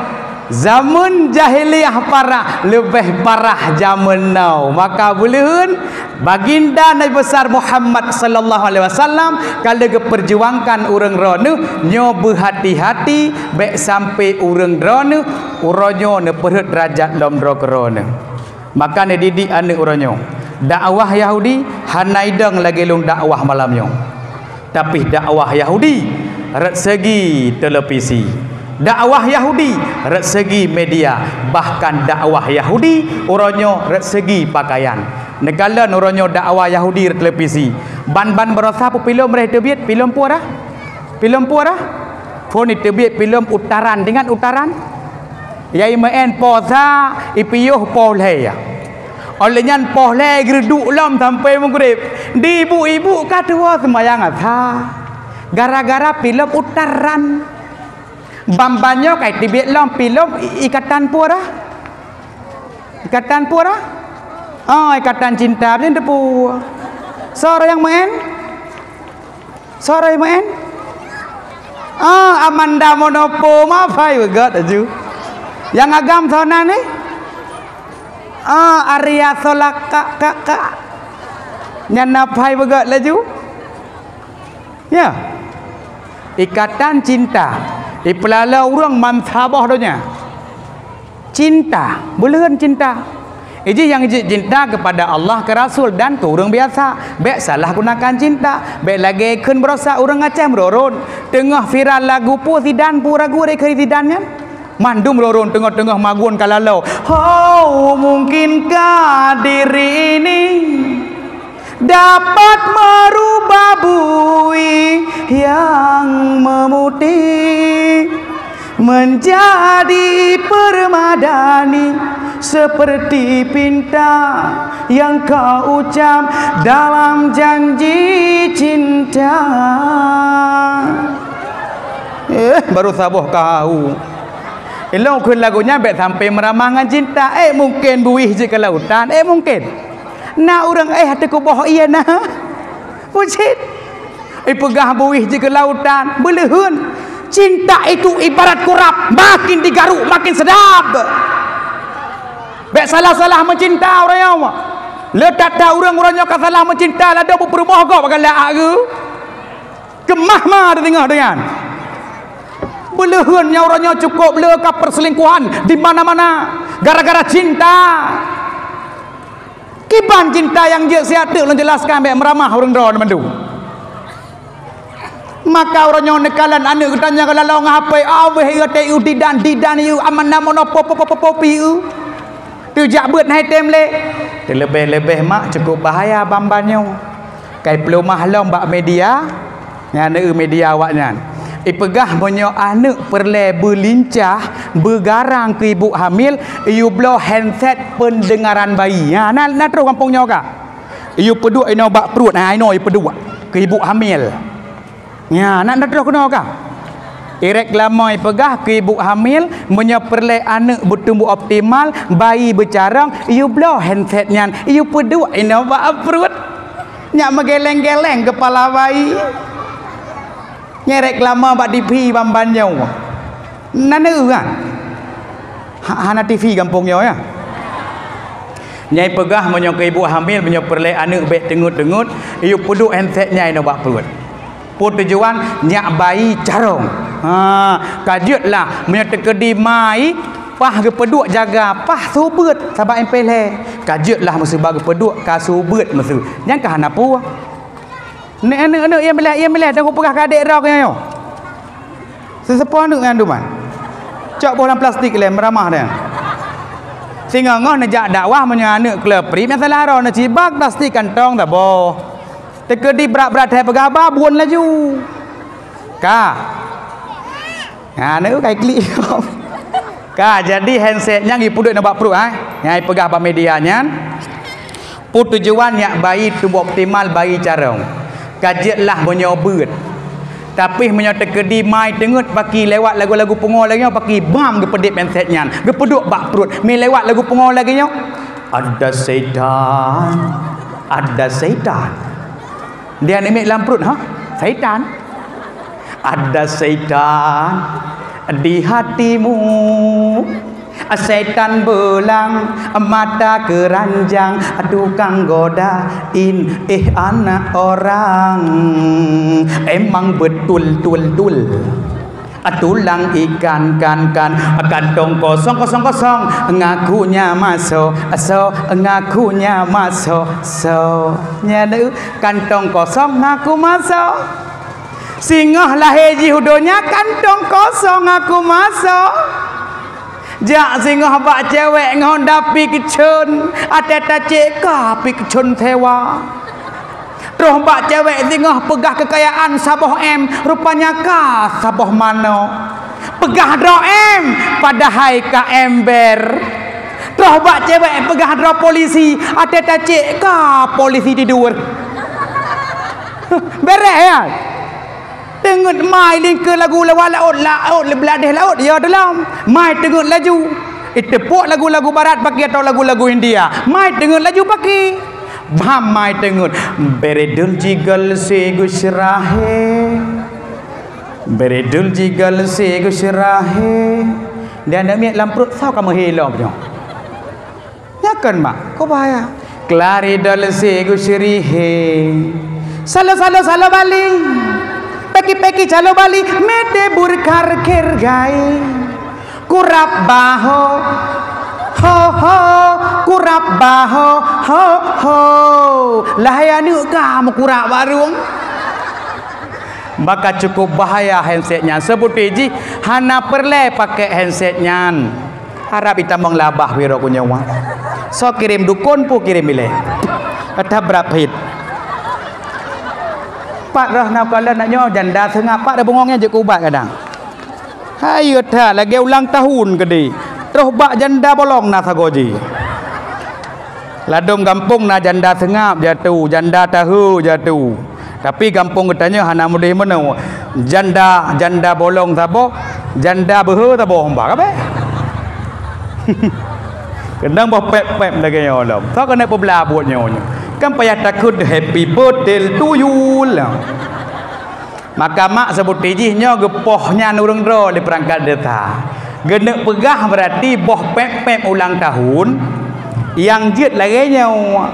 zaman jahiliyah parah leubeh parah zaman now. Maka beuleuheun Baginda Nabi Besar Muhammad sallallahu alaihi wasallam ka lheueh geupeurjuangkan ureuëng droeneuh nyoe beuhati-hati bék sampai ureuëng droeneuh uroe nyoe neupeurhot derajat lom droe keudroe neuh. Maka neudidik aneuëk uroe nyoe. Dakwah Yahudi hana idong lagée lôn dakwah malam nyoe. Tapi dakwah Yahudi rot segi televisi. Dakwah Yahudi rot segi media, bahkan dakwah Yahudi uroe nyoe rot segi pakaian. Neukalon uroe nyoe dakwah Yahudi rot televisi. Ban-ban baroesa peue filem reh teubiet, filem peue rah? Filem peue rah? Phon iteubiet filem Utaran, ingat Utaran? Yai meu'en poh sa, ipiôh poh lhée. Óh lheueh nyan poh lhée geureuduk lom sampai meugreb. Di ibu-ibu ka tuwoe seumayang asa. Gara-gara filem Utaran. Ban-ban nyoe ka iteubiet lom filem i-, ikatan peue rah? Ikatan peue rah? Oh, ikatan cinta, beuteupeu. Soe nyang meu'en? Soe nyang meu'en? Ah, Amanda Monopo, ma phai beugöt laju. Nyang agam soe nan nyoe? Ah, Arya Solaka, ka, ka. Nyan na phai beugöt laju. Ya. Ikatan cinta. Ipeulala ureuëng bansaboh donya. Cinta, beuleuheun cinta. Iji nyang jeuet cinta kepada Allah, ke Rasul dan ke ureuëng biasa. Bék salah gunakan cinta. Bék lagée kheun baroesa ureuëng Aceh meururot. Teungoh viral lagu peue Zidan, peue lagu ré kheun Zidan nyan. Mandum rurot teungoh-teungoh magun ka laloe. Hau mungkinkah diri ini dapat merubah bui yang memutih menjadi permadani seperti pinta yang kau ucap dalam janji cinta. Eh, baru saboh kau. Ilong kheun lagu nyan bék sampai meuramah ngon cinta. Eh, mungkin buih jeuet keu lautan. Eh, mungkin. Na ureuëng éh ateueh kuboh ié na. Bucit. Ipeugah buih jeuet keu lautan, beuleuheun. Cinta itu ibarat kurab, makin digaruk makin sedap. Bék salah-salah meucinta ureuëng nyoe. Le that-that ureuëng, ureuëng nyoe ka salah meucinta, ladôm beupeurumoh gob galak geuh. Keumah ma di teungoh dengan. Beuleuheun nyoe ureuëng nyoe cukôp le ka perselingkuhan di mana-mana gara-gara cinta. Kiban cinta nyang jeuet siat teuk lôn jelaskan bék meuramah ureuëng droe mandum. Maka uroe nyoe neukalon aneuëk geutanyoe ka laloe ngon hapé, awéh eu teu didan, didan eu amanah mono po po po po po pi eu. Teujak beuet hai tem lé. Teuleubeh-leubeh mak cukup bahaya bamban nyoe. Kai peulumah lom bak media, nyan eu media awaknyan. Ipeugah meunyoe aneuëk peureulée beulincah, beugarang keu ibu hamil, iyue bloe handset peundengaran bayi. Nyan na, na troh gampông nyoe ka. Iyue peuduek inoe bak pruet, ha inoe iyue peuduek keu ibu hamil. Nyan na, na troh keunoe ka. Irék lama ipeugah keu ibu hamil, meunyoe peureulée aneuëk beutumbuh optimal, bayi beucarông, iyue bloe handset nyan, iyue peuduek inoe bak pruet. Nyak meugeleng-geleng keupala bayi. Ngerek lama bak T V ban-ban nyoe. Na neueu kan? Ha, hana T V gampông nyoe, ya. Nyai peugah meunyoe keu ibu hamil, meunyoe peureulée aneuëk bék teungeut-teungeut, iyue peuduek handset nyai nyoe bak pruet. Peue tujuan? Nyak bayi carông. Ha, ka jeuet lah, meunyoe teukeudi mai, paih geupeuduek jaga, paih subeuet sabab M P lhée. Ka jeuet lah meuseuba geupeuduek ka subeuet meuseu. Nyan ka hana peue. Nèk aneuëk-aneuëk nyang miléh, nyang miléh, dan kupeugah keu adék droe nyoe. Seuseupôt aneuëk nyan duman. Cok boh lam plastik lé, meuramah dan. Singoh-ngoh neujak dakwah meunyoe aneuëk kleuprip nyang salah droe neucibak plastik kantong saboh. Teukeudi brat-brat hai peugah ba buon laju. Ka. Ha, na kai klik. Ka, jadi handset nyan ipeuduek nibak pruet, eh. Nyang ipeugah bak media nyan, peue tujuan nyak bayi tuboh optimal bayi carông. Ka jeuet lah meunyoe beuet. Tapi meunyoe teukeudi mai teungeut paki lewat lagu-lagu pungo lagée nyoe paki bam geupeudeb handset nyan, geupeuduek bak pruet, mi lewat lagu pungo lagée nyoe. Ada setan, ada setan. Dia nemiet lam pruet, ha? Setan. Ada setan di hatimu. Setan belang, mata keranjang, tukang godain, eh, anak orang. Emang betul, tul, tul. Tulang ikan, kan, kan, kantong kosong, kosong, kosong, ngakunya masuk, so, ngakunya masuk, so. Nyan, kantong kosong ngaku masuk. Singoh lahé jih u donya kantong kosong aku maso. Jak singoh bak cewek ngon dapi keuchon, até tacek ka pi keuchon sewa. Troh bak cewek singoh peugah keukayaan saboh M, rupanya ka saboh mano. Peugah droe M, padahai ka ember. Troh bak cewek peugah droe polisi, até tacek ka polisi tidur. Bereh ya. Teungeut mai lingkeue lagu lewat laôt, laôt, beuladeh laôt, ya dalam. Mai teungeut laju. Iteupuek lagu-lagu barat paki atau lagu-lagu India. Mai teungeut laju paki. Bam mai teungeut. Beredul jigal si gusrahe. Beredul jigal si gusrahe. Dia nak miet lam perut, sao kamu hilong nyoe. Nyakan mak, kau bahaya. Kelari dol si gusrihe. Salo, salo, salo Bali. Peki, peki, salo Bali. Mete burkar kergai. Kurap baho. Ho, ho. Kurap baho. Ho, ho. Lahai aneuk kamu kurap barung. Maka cukup bahaya handset nyan. Sebuti jih hana perle pakai handset nyan. Harap itamong labah biro ku nyoe. So kirim dukon pu kirim ilée. Kata berap hit. Pat roh na kala nak nyoe janda seungap pat dah bungong nyan jeuet keu ubat kadang. Hai that lagée ulang tahun keudeh. Troh bak janda bolong na sagoe jih. Ladom gampông na janda seungap jatu, janda tahe jatu. Tapi gampông geutanyoe hana mudeh meunoe. Janda, janda bolong saboh, janda beuhe saboh hamba kabeh. Keunong boh pep-pep lagée nyoe lom. Soe keuneuk peublah buet nyoe nyoe. Kan payah takot happy birthday to you lah. Maka mak sebuti jih nyoe geupoh nyan ureuëng droe lé peurangkat desa. Geuneuk peugah berarti boh pep-pep ulang tahun nyang jeuet lagée nyoe.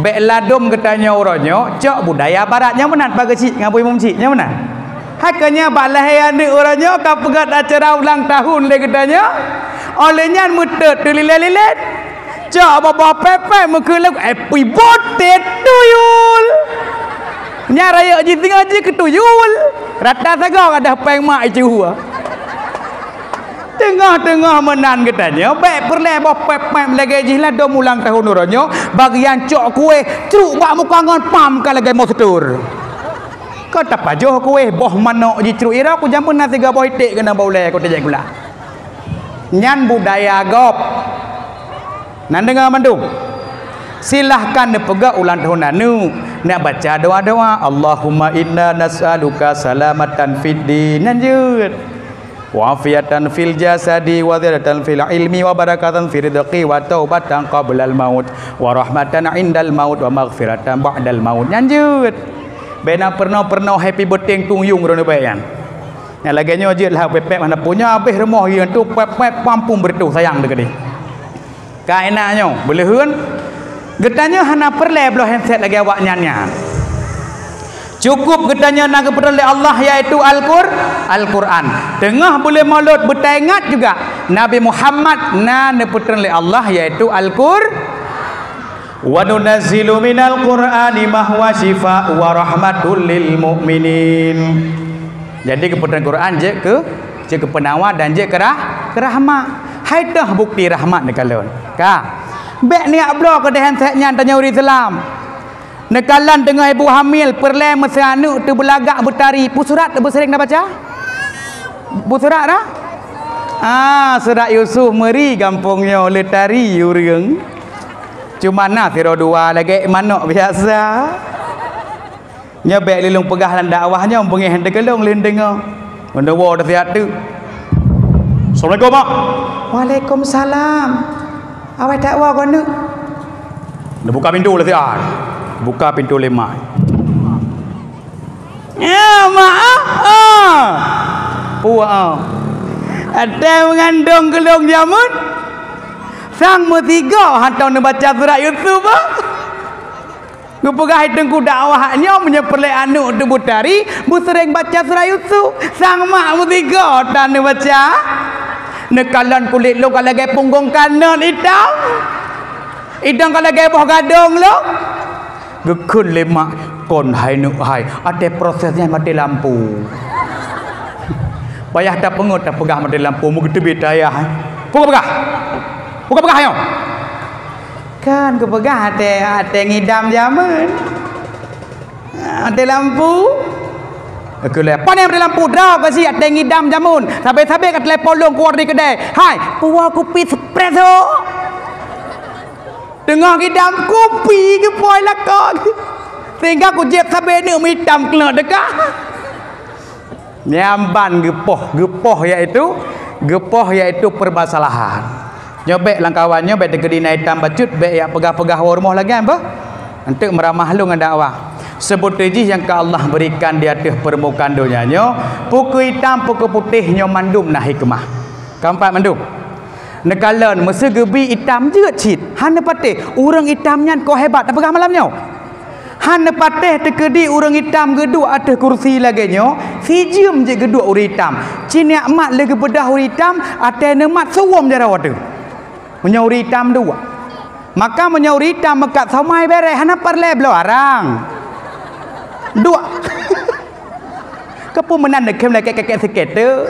Bék ladom geutanyoe uroe nyoe cok budaya barat nyang meunan bak geuchik ngon bui mumcik nyang meunan. Hai keu nyan bak lahé aneuk uroe nyoe ka peugét acara ulang tahun lé geutanyoe. Óh lheueh nyan meutot teulilét-lilét. Cok boh-boh pép-pép meukeuleueng, "Happy birthday to you." Nyan rayeuk jih singoh jih keu tuyul. Rata sagoe gadoh péng mak icuhu. Teungoh-teungoh meunan geutanyoe, bék peureulée boh pép-pép lagée jih ladom ulang tahun uroe nyoe, bagian cok kueh, cruk bak muka ngon pam ka lagée motor. Ka tapajoh kueh, boh manok jicruk ira, ku jameun na siga boh iték keunan bak ulée, ku teujaék gula. Nyan budaya gob. Nan deungoe mandum? Silahkan neupeugah ulang tahun aneuk, nak baca doa-doa, "Allahumma inna nas'aluka salamatan fid din." Nyan jeuet. "Wa afiatan fil jasadi, wa ziyadatan fil ilmi, wa barakatan fir rizqi, wa taubatan qablal maut, wa rahmatan indal maut, wa maghfiratan ba'dal maut." Nyan jeuet. Bèk na peurunoe-peurunoe happy birthday keu Tung Yung droeneuh bèk nyan. Nyang lagèe nyoe jeuet lah pèpèp hana punya habéh rumoh yue tu pèp-pèp pampung beureutoh sayang teuh keudéh. Ka inan nyoe, beuleuheuen. Geutanyoe hana peureulèe bloe handset lagèe awaknyan nyan. Cukup geutanyoe na geupeutrön lé Allah, yaitu Al-Qur-, Al-Qur'an. Teungoh buleuen Maulud beutaingat juga, Nabi Muhammad na neupeutrön lé Allah, yaitu Al-Qur-, "Wa nunazzilu minal Qur'ani ma huwa syifa wa rahmatul lil mu'minin." Jadi, geupeutrön Quran jeuet keu, jeuet keu peunawa dan jeuet keu rah-, keu rahmat. Hai toh bukti rahmat neukalon. Ka. Bèk neujak bloe keudéh handset nyan tanyoe ureueng Islam. Neukalon teungoh ibu hamil, peureulèe meusé aneuk teubeulagak beutari, peue surat beuseureng tabaca? Peue surat dah? Ah, surat Yusuf meuri gampông nyoe le tari ureueng. Cuma na sidroe dua lagèe manok biasa. Nyoe bèk lé lôn peugah lam dakwah nyoe, beungéh teukeulong lé deungoe. Meunoe woe teusiat teuk. "Assalamualaikum, Mak." "Waalaikumsalam. Awai that woe keuneuk." Neubuka pintoe lé siat. Buka pintoe lé mak. "Ya, Mak, ah, ah." Puah, ah. Até meugandong geulong jameun. Sang meusigoe hantom neubaca surat Yusuf, ah. Geupeugah hai teungku dakwah nyoe, meunyoe peureulèe aneuk teuh beutari, beuseureng baca surat Yusuf. Sang mak meusigoe tan neubaca. Neukalon kulét lôn ka lagèe punggong kanot itam. Idong ka lagèe boh gadong lôn. Geukheun lé mak, "Kon hai neuk hai, até proses nyan maté lampu." Payah tapeungeut tapeugah maté lampu, meugeuteubiet ayah. Peue kapeugah? Peue kapeugah nyoe? Kan kupeugah até, até ngidam jameun. Até lampu. Aku lé, "Pane até lampu?" "Droe keuh si até ngidam jameun. Sabé-sabé ka telepon lôn keluar dari kedai. Hai, puwoe kupi espresso." Teungoh ngidam kupi geupoh lakoe. Sehingga kujieb sabé neuk meuitam keuneuk teuka. Nyan ban geupoh, geupoh yaitu, geupoh yaitu permasalahan. Nyoe bèk lam kawan nyoe bèk teukeudi na itam bacut, bèk jak peugah-peugah woe rumoh lagèe nyan beuh. Eunteuk meuramah lôn ngon dakwah. Seubeutoe jih nyang ka Allah berikan di ateueh peurmukaan donya nyoe, peu keuh itam, peu keuh putéh nyoe mandum na hikmah. Keumpat mandum. Neukalon meuseu geubi itam jeuet cit, hana patéh. Ureueng itam nyan kok hebat tapeugah malam nyoe. Hana patéh teukeudi ureueng itam geuduek ateueh kursi lagèe nyoe, sijeuem jeuet geuduek ureueng itam. Ci nikmat lé geubeudôh ureueng itam, até neumat suwom jaroe teuh. Meunyoe ureueng itam duek. Maka meunyoe ureueng itam meukat somai bèrèh, hana peureulèe bloe arang. Duek. Keupeue meunan neukhém lagèe kèk-kèk sikét teuh.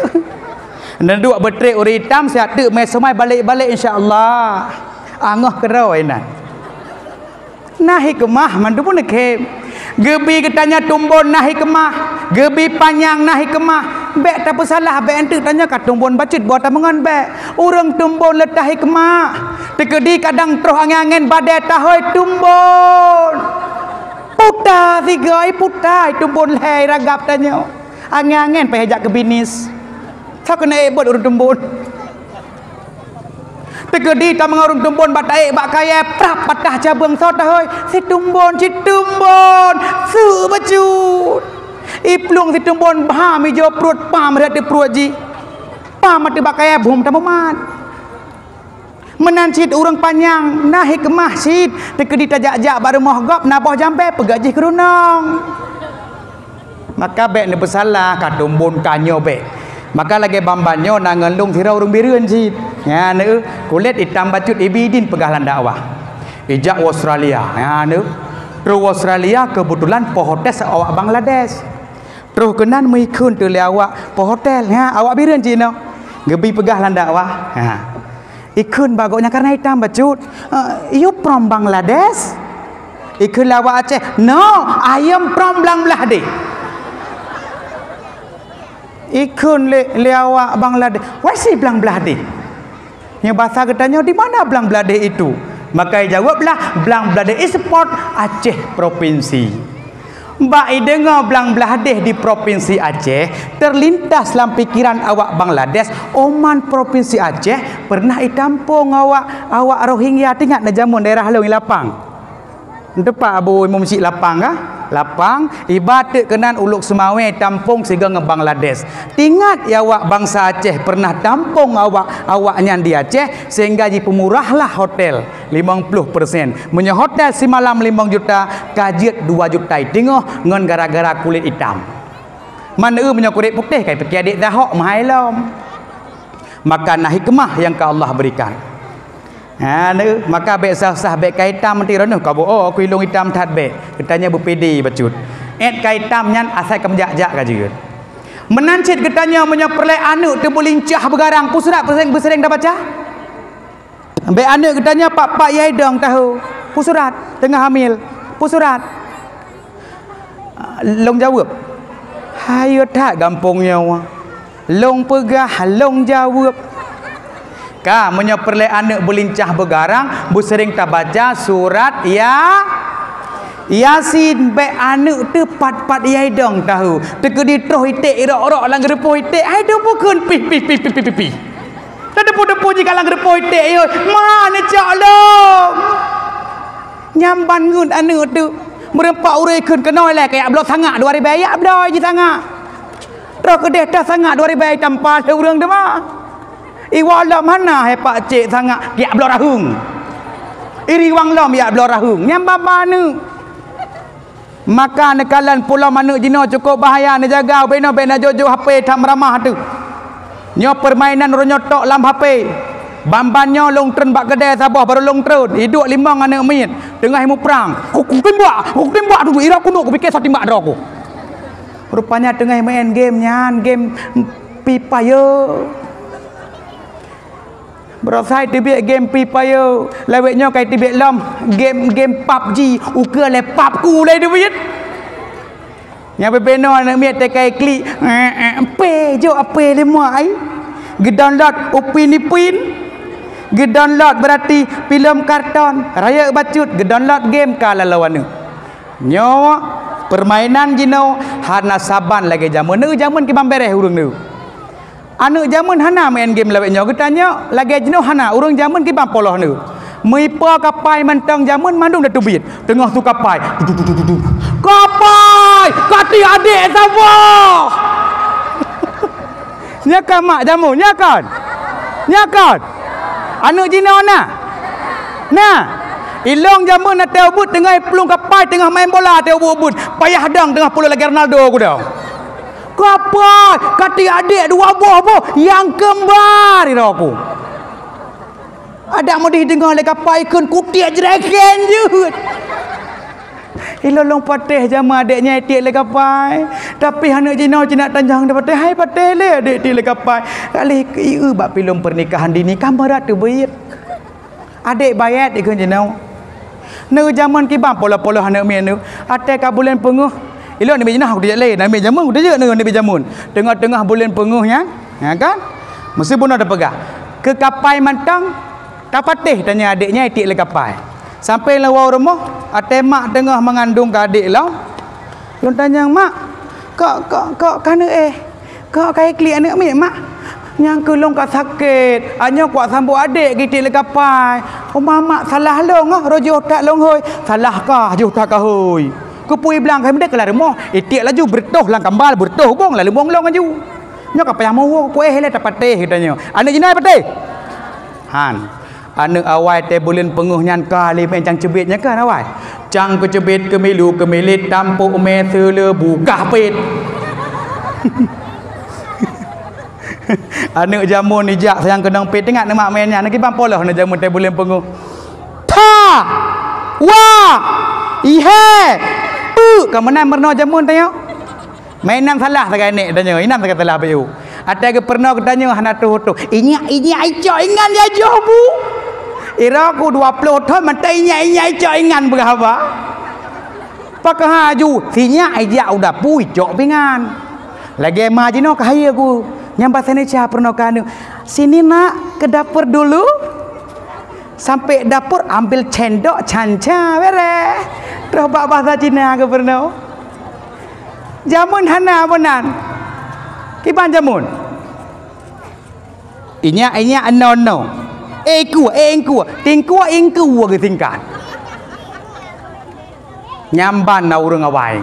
Neuduek beutrép ureueng itam siat teuk mé somai balek-balek insya Allah. Angoh keudroe inan. Na hikmah mandum pun neukhém. Geubi geutanyoe tumbon na hikmah, geubi panyang na hikmah. Bèk tapeusalah, bèk eunteuk tanyoe ka tumbon bacut boh tameungon bèk. Ureueng tumbon leutah hikmah. Teukeudi kadang troh angén-angén badai tahôi tumbon. Puta sigoe, puta tumbon lhèe ragab tanyoe. Angén-angén payah jak keu binis. Soe keuneuk ék bot ureueng tumbon. Teukeudi tameungon ureueng tumbon bak taék bak kayèe, prap patah cabeueng soe tahôi, situmbon, situmbon, su bacut. Iplueng situmbon bham ijo pruet pam rhot di pruet jih. Pam ateueh bak kayèe bhom tamumat. Meunan cit ureueng panyang na hikmah cit, teukeudi tajak-jak bak rumoh gob na boh jambé peugah jih keurunong. Maka bèk neupeusalah, ka tumbon ka nyoe bèk. Maka lagèe ban-ban nyoe na ngon lôn sidroe ureueng Bireuen cit. Nyan, eh, kulét itam bacut ibi idin peugah lam dakwah. Ijak u Australia. Nyan, eh, troh u Australia keubeutulan poh hotel awak Bangladesh. Troh keunan meuikheun teuh lé awak poh hotel. Ha, awak Bireuen cit nyoe. Geubi peugah lam dakwah. Ha. Ikheun bak gobnyan karena itam bacut. "Eh, you from Bangladesh?" Ikheun lé awak Aceh, "No, I am from Bangladesh." Ikheun lé, lé awak Bangladesh, "Where is Bangladesh?" Nyoe basa geutanyoe, "Di mana Bangladesh itu?" Maka jaweueb lah, Blang Blahdeh Esport Aceh Propinsi. Bak ideungoe Blang Blahdeh di Propinsi Aceh, teulintas lam pikeran awak Bangladesh, Oman Propinsi Aceh pernah itampong awak, awak Rohingya, teuingat na jameun daerah lôn i Lapang. Teumpat Abu Imum Syik Lapang kah? Lapang, iba teuk keunan u Lhokseumawe tampong sigoe ngon Bangladesh. Teuingat ya awak bansa Aceh pernah tampong awak, awak nyan di Aceh, sehingga jipeumurahlah hotel limong ploh persen. Meunyoe hotel simalam limong juta, ka jeuet dua juta i teungoh ngon gara-gara kulét itam. Man eu meunyoe kulét putéh, ka ipiké adék Zahok meuhai lom. Maka na hikmah nyang ka Allah berikan. Ha, neu, maka bék sah-sah, bék ka itam meuti droeneuh, ka bu, oh, aku ilong itam that bék. Geutanyoe beupede bacut. Ét ka itam nyan asai ka meujak-jak ka jeuet. Meunan cit geutanyoe meunyoe peureulée aneuëk teubeulincah beugarang, peue surat beuseuréng, beuseuréng tabaca? Bék aneuëk geutanyoe pat-pat yai dong tahu. Peue surat? Teungoh hamil. Peue surat? Long jaweueb, "Hayeu that gampông nyoe." Long peugah, long jaweueb. Ka, meunyoe peureulée aneuëk beulincah beugarang, beuseuréng tabaca surat Ya-, Yasin. Bék aneuëk teuh pat-pat yai dong tahu. Teukeudi troh iték irok-rok lam geureupoh iték, hai teupukheun pih, pih, pih, pih, pih, pih, pih. Teudepu-depu jih ka lam geureupoh iték, yoi. Ma, neucok long. Nyang ban ngeut aneuëk teuh. Meureumpok ureuëng kheun keunoe lé, kajak bloe sangak dua ribée, jak bloe jih sangak. Troh keudeh ta sangak dua ribée tampa lé ureuëng teuma. Iwoe lom hana hai pakcik sangak, jak bloe raheueng. Iriwang lom jak bloe raheueng. Nyang ban-ban aneuëk. Maka neukalon pulo manök jinoe cukup bahaya, neujaga ubenoe bék na jok-jok H P that meuramah teuh. Nyoe peurmainan uroe nyoe tok lam H P. Ban-ban nyoe lôn treun bak keudè saboh barô lôn treun, iduek limong aneuëk miet, teungoh muprang. Ku, ku timbak, ku timbak dulu, ira kunok, kupike soe timbak droe ku. Rupanya teungoh main game nyan, game Free Fire. Beurasai teubiet game Free Fire, lawét nyoe kai teubiet lom game, game PUBG, ukeue lé pap ku lé teubiet. Nyang beubenoe aneuëk miet teukai klik, eh, eh, empe, jok ape lé muai. Geudownload Upin Ipin. Geudownload berarti filem karton, rayeuk bacut, geudownload game ka lalu aneuëk. Nyoe peurmainan jinoe hana saban lagée jameun. Neu jameun kiban bereh ureuëng neu. Aneuëk jameun hana main game lawét nyoe, geutanyoe lagée jinoe hana, ureuëng jameun kiban polos neu. Meuipo kapai mantong jameun mandum da teubiet. Teungoh su kapai. Du, du, du, du, du, du. Kapai! Kati adék saboh! Nyoe kan mak jameun, nyoe kan? Nyoe kan? Aneuëk jinoe na? Na. Ilong jameun ateueh ubeuet teungoh iplueng kapai teungoh main bola ateueh ubeuet-ubeuet. Payah dong teungoh pulo lagée Ronaldo ku dong. Kapai, kati adék dua boh boh, nyang keumbar ira ku. Adak meudeh deungoe lé kapai kheun kutiek jreken jeuet. Ilong lôn patéh jameun adék nyan itiek lé kapai. Tapi aneuëk jinoe cit nak tanjong dipatéh, hai patéh lé adék itiek lé kapai. Kali keu bak filem pernikahan dini ka meurat teubiet. Adék bayat ikheun jinoe. Neu jameun kiban polos-polos aneuëk miet neu. Até ka buleuen peungeuh. Ilong nibak jinoe aku teubiet lé, nibak jameun aku teubiet neu nibak jameun. Teungoh-teungoh buleuen peungeuh nyan, ya kan? Meusti bunoe tapeugah. Keu kapai mantong, tapatéh tanyoe adék nyan itiek lé kapai. Sampai lewat rumoh, até mak teungoh meungandong keu adék lom. Lôn tanyong, "Mak, kok, kok, kok ka neuéh? Kok ka iklik aneuëk miet, Mak?" "Nyang keu lôn ka sakét, anyoe kuat sambot adék geuitiek lé kapai. Uma mak, salah lôn, oh, roh jiôh that lôn hôi." "Salah kah, jiôh that ka hôi. Keupeue iblang kah meudeh keulah rumoh, itiek laju beureutoh lam kambal, beureutoh bong lalu bong lôn laju. Nyoe ka payah meuwoe, kuéh lé tapatéh," geutanyoe. Aneuëk jinoe patéh. Han. Aneuëk awai teuh buleuen peungeuh nyan ka lé meucang ceubiet nyan kan awai. Cang keuceubiet keumilu keumilet tampok mé seuleubu gah pet. Aneuëk jameun ijak sayang keunong pet teuingat neumak mé nyan kiban polos aneuëk jameun teuh buleuen peungeuh. Tha! Wa! Ihe! Peu! Ka meunan meurunoe jameun tanyoe. Mainan salah sagai nek tanyoe, inan sagai salah B U. Até geupeureunoe geutanyoe hana tuho-tuho. Inyak-inyak icok ingan ya joh bu. Ira ku dua ploh thon mantong inyak-inyak icok ingan beuraba. Pakon haju, sinyak ijak u dapu icok pingan. Lagée ma jinoe ka hayeue ku. Nyang bahasa Indonesia peurunoe ka aneuk. "Sini nak, ke dapur dulu." Sampai dapur, ambil cendok, canca, bereh. Terus bak bahasa Cina gubernur. Jameun hana meunan. Kiban jameun. Inyak-inyak, no-no. Eku, engku. Tingku, ingku geusingkat. Nyamban na ureuëng awai.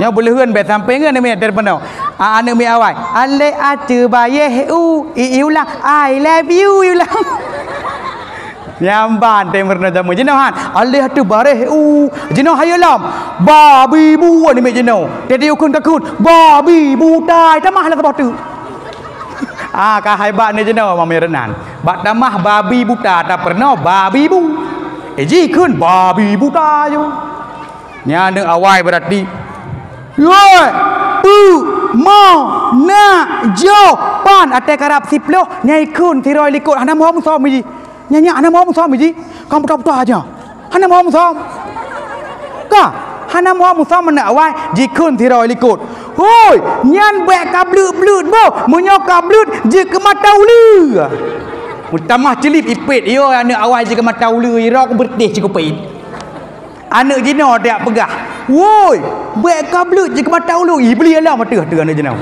Nyoe beuleuheuen bèk sampai ngon aneuk miet telepon. A, aneuk miet awai. Alek acu bayeh u, i, i ulang. I love you, i ulang. Nyamban teumeurunoe jameun jinoe han. Alek acu bareh u, jinoe hayeue lom. Babi bu aneuk miet jinoe. Tadi ukun kakun. Babi butai tamah lah saboh teuk. Ah, ka hai bak ni jinoe mami renan. Bak tamah babi buta ta peurunoe babi bu. Eh, jikheun babi buta ju. Nyan aneuk awai beurati. Yoi, pu, mo, na, jo, pan, até karab siploh, nyai kheun siroi likot, hana mohom som ji. Nyan, nyan, hana mohom som ji. Kamu tahu-tahu aja. Hana mohom som. Ka, hana mohom som aneuk awai, jikheun siroi likot. Hoi, nyan bèk ka bleut-bleut boh. Meunyoe ka bleut, jeuet keu mata uleue. Meutamah ceulit ipét, yo aneuk awai jeuet keu mata uleue, irok beureutéh cikupét. Aneuk jinoe dak peugah, "Woi, bèk ka bleut jeuet keu mata uleue." Ih, beli alam ateuh, ateuh aneuk jinoe.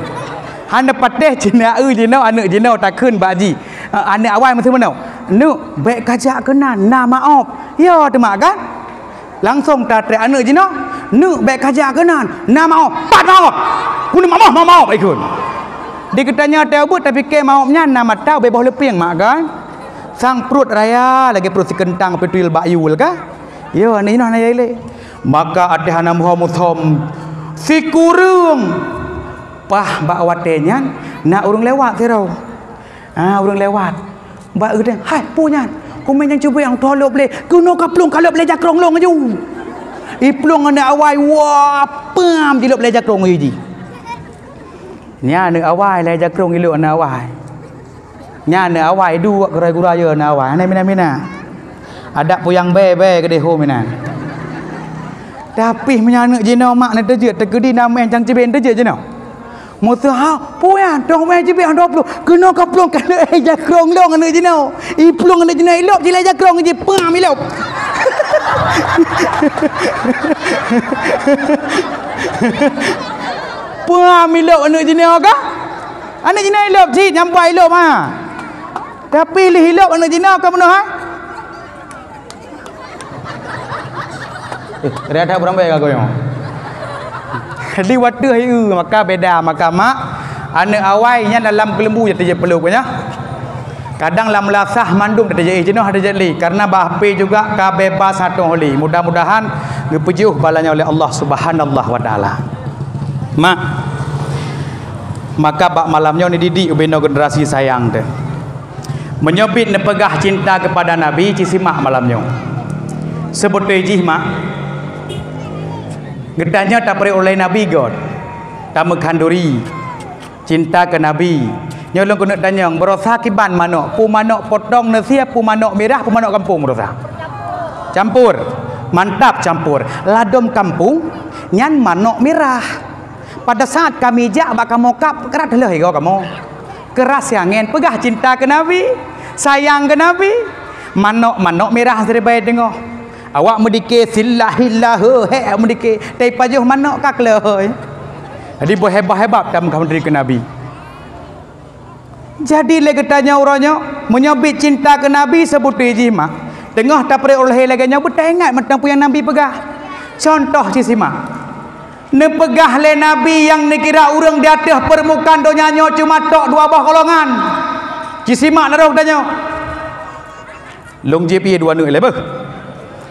Hana patéh cina eu jinoe, aneuk jinoe takheun bak ji. Eh, aneuk awai meuteumeunoe, "Neuk, bèk kajak keunan, na maob." Yo, teuma kan? Langsong tatrek aneuk jinoe, "Neuk, bèk kajak keunan, na maob." "Pat maob? Keuneuk maob, maob, maob," ikheun. Di geutanyoe teuh buet tapike maob nyan na mata ubé boh leupeng mak kan? Sang pruet raya lagèe pruet sikeuntang peutuyul bak yue ka? Yo, aneuk jinoe hana ilée. Maka até hana muho musom sikureueng. Pah bak watèe nyan na ureuëng lewat sidroe. Ah, ureuëng lewat. Bak geutanyoe, "Hai, peue nyan? Kumé nyang cuba nyang tho lop lé. Keunoe ka plueng ka lop lé jakrong lôn aju." Iplueng aneuk awai, wah, pam jilop lé jakrong aju ji. Nyan aneuk awai lé jakrong ilop aneuk awai. Nyan aneuk awai duek guraya-guraya aneuk awai. Hana mina-mina. Adak puyang bèe-bèe keudéh ho mina. Tapi meunyoe aneuk jinoe mak na teujeuet, teukeudi na meu'en cang cibèe teujeuet jinoe. Musoh ha, puyan, dong meu'en cibèe dua ploh. Keunoe ka plueng ka lheueh jakrong lôn aneuk jinoe. Iplueng aneuk jinoe ilop cilai jakrong ji pam ilop. Pam ilop aneuk jinoe ka? Aneuk jinoe ilop cit nyampai ilop ha. Tapi lheueh ilop aneuk jinoe ka meunoe ha. Eh, raya that beurang bae ka goyong. Di wateuh ieu maka beda maka mak aneuk awai nyan dalam keuleumbu jeuet teujeuet peuleuh nyan. Kadang lam lasah mandum teujeuet jinoe ada jeuet li karena bak H P juga ka bebas hatoh li. Mudah-mudahan geupeujiôh bala nyoe oleh Allah Subhanahu wa taala. Mak, maka bak malam nyoe ni didik ubenoe generasi sayang teuh. Meunyoe bit neupeugah cinta keupada Nabi, ci simak malam nyoe. Seubeutôi jih mak, geutanyoe tapeureuet ulèe Nabi göt, tameukhanduri, cinta keu Nabi. Nyoe lôn keuneuk tanyong, baroesa kiban manok, peue manok potong neusie, peue manok mirah, peue manok kampung baroesa? Campur. Mantap campur. Ladôm kampung nyan manok mirah. Pada saat kami jak bak kamoe kab, keurat lheueh igoe kamoe. Keuras siangén peugah cinta keu Nabi, sayang keu Nabi. Manok-manok mirah siribèe teungoh. Awak meudike silah-hilah heuhek meudike, tapi pajoh manok ka kleuhoi. Jadi beuhebat-hebat tameuka meudike keu Nabi. Jadi lé geutanyoe uroe nyoe, meunyoe bit cinta keu Nabi seubeutôi jih mak, teungoh tapeureuet ulèe lagèe nyoe beutaingat mantong peue nyang Nabi peugah. Contoh ci simak. Neupeugah lé Nabi nyang neukira ureuëng di ateueh peurmukaan donya nyoe cuma tok dua boh golongan. Ci simak na roh tanyoe. Lôn jieb ié dua aneuk lé beuh.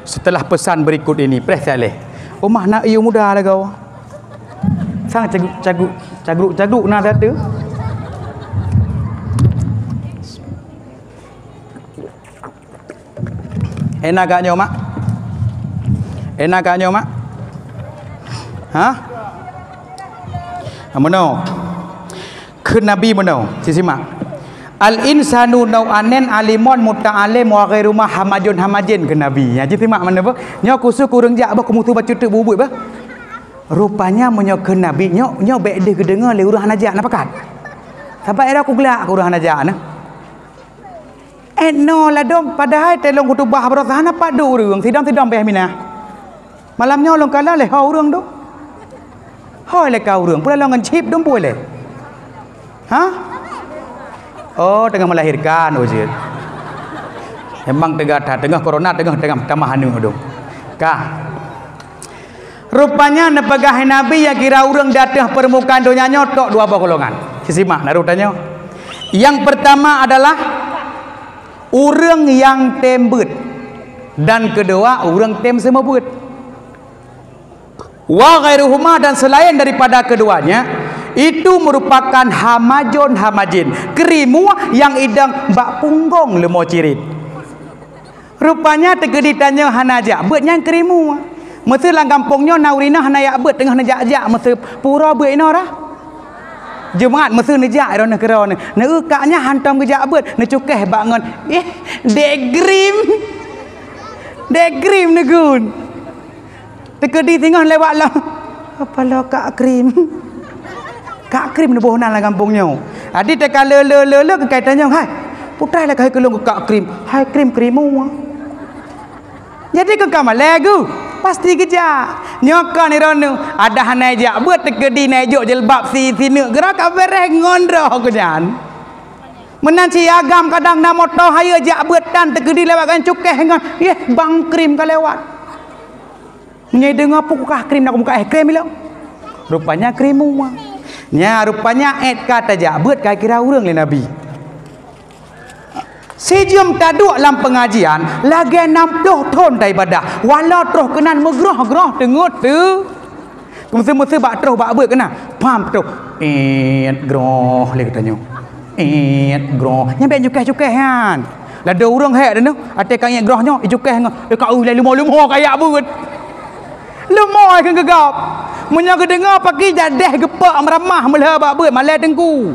Setelah pesan berikut ini, preh that lé. Omah na ié muda lagoe. Sang caguk-caguk, caguk-caguk na that teuh. Ena gak nyoe mak? Ena gak nyoe mak? Ha? Meunoe. Kheun Nabi meunoe, ci simak. Al insanu nau'anen alimon muta'alim wa ghairu ma hamajun hamajin kheun Nabi. Nyan ci simak meunoe beuh. Nyoe khusus keu ureuëng jak beuh keu musoh bacut teuk bubuet beuh. Rupanya meunyoe kheun Nabi nyoe, nyoe bèk deuh geudeungoe lé ureuëng hana jak na pakat. Sabab era kuglak keu ureuëng hana jak na. Ét no ladôm, padahai teulông khutubah baroesa hana pat duek ureuëng, sidang-sidang beh minah. Malam nyoe lôn kalon lé ho ureuëng tu. Hôi lé ka ureuëng, pula lôn ngon chip dum pue lé. Ha? Oh, teungoh melahirkan, oh, jeuet. Memang teuga that, teungoh corona, teungoh, teungoh tamah aneuk dum. Ka. Rupanya neupeugah Nabi nyang kira ureuëng di ateueh peurmukaan donya nyoe tok dua boh golongan. Sisimak, naru tanyoe. Yang pertama adalah ureuëng nyang tem beuet, dan kedua ureuëng tem seumeubeuet. Wa ghairuhuma, dan selain daripada keduanya, itu merupakan hamajun hamajin, keurimua nyang idong bak punggong leumo cirit. Rupanya teukeudi tanyoe hana jak beuet nyang keurimua. Meuseu lam gampông nyoe na ureuëng inong hana jak beuet teungoh neujak-jak meuseu pura beuet inoe rah. Jumat meuseu neujak droeneuh keudroe neuh. Neueu kak nyan hantom geujak beuet, neucukéh bak ngon, eh, dek grim. Dek grim neugun. Teukeudi singoh lewat lom. Apa lo kak krim? Kak krim neuboh nan lam gampông nyoe. Jadi teuka le le le le keukai tanyong, "Hai, putai lah keuhai keulong keu kak krim." "Hai krim, krim mua." Jadi keu ka malée geuh, pasti geujak. Nyoe kon droeneuh, adak hana jak beuet teukeudi na jok jilbab si sineuk geura ka beureh ngon droe keu nyan. Meunan si agam kadang na moto hayeue jak beuet tan teukeudi lewat gan cukéh ngon, yeh bang krim ka lewat. Meunyoe deungoe peue kukah krim, na kumukah eh krim ilong. Rupanya krim mua. Nya rupanya ét ka tajak beuet ka kira ureuëng lé Nabi. Sijeuem taduek lam peungajian lagée nam ploh thon taibadah, walau troh keunan meugroh-groh teungeut teu. Meuseu-meuseu bak troh bak beuet keunan, pam troh. Ét groh lé geutanyoe. Ét groh. Nyan bék cukéh-cukéh nyan. Lado ureuëng hék teuh, até ka ingat groh nyoe, icukéh ngon, eh, ka, uh, lé leumo-leumo kaya beuet. Leumo keu geugab. Meunyoe geudeungoe paki jadeh geupok meuramah meulheueh bak beuet, malée teungku.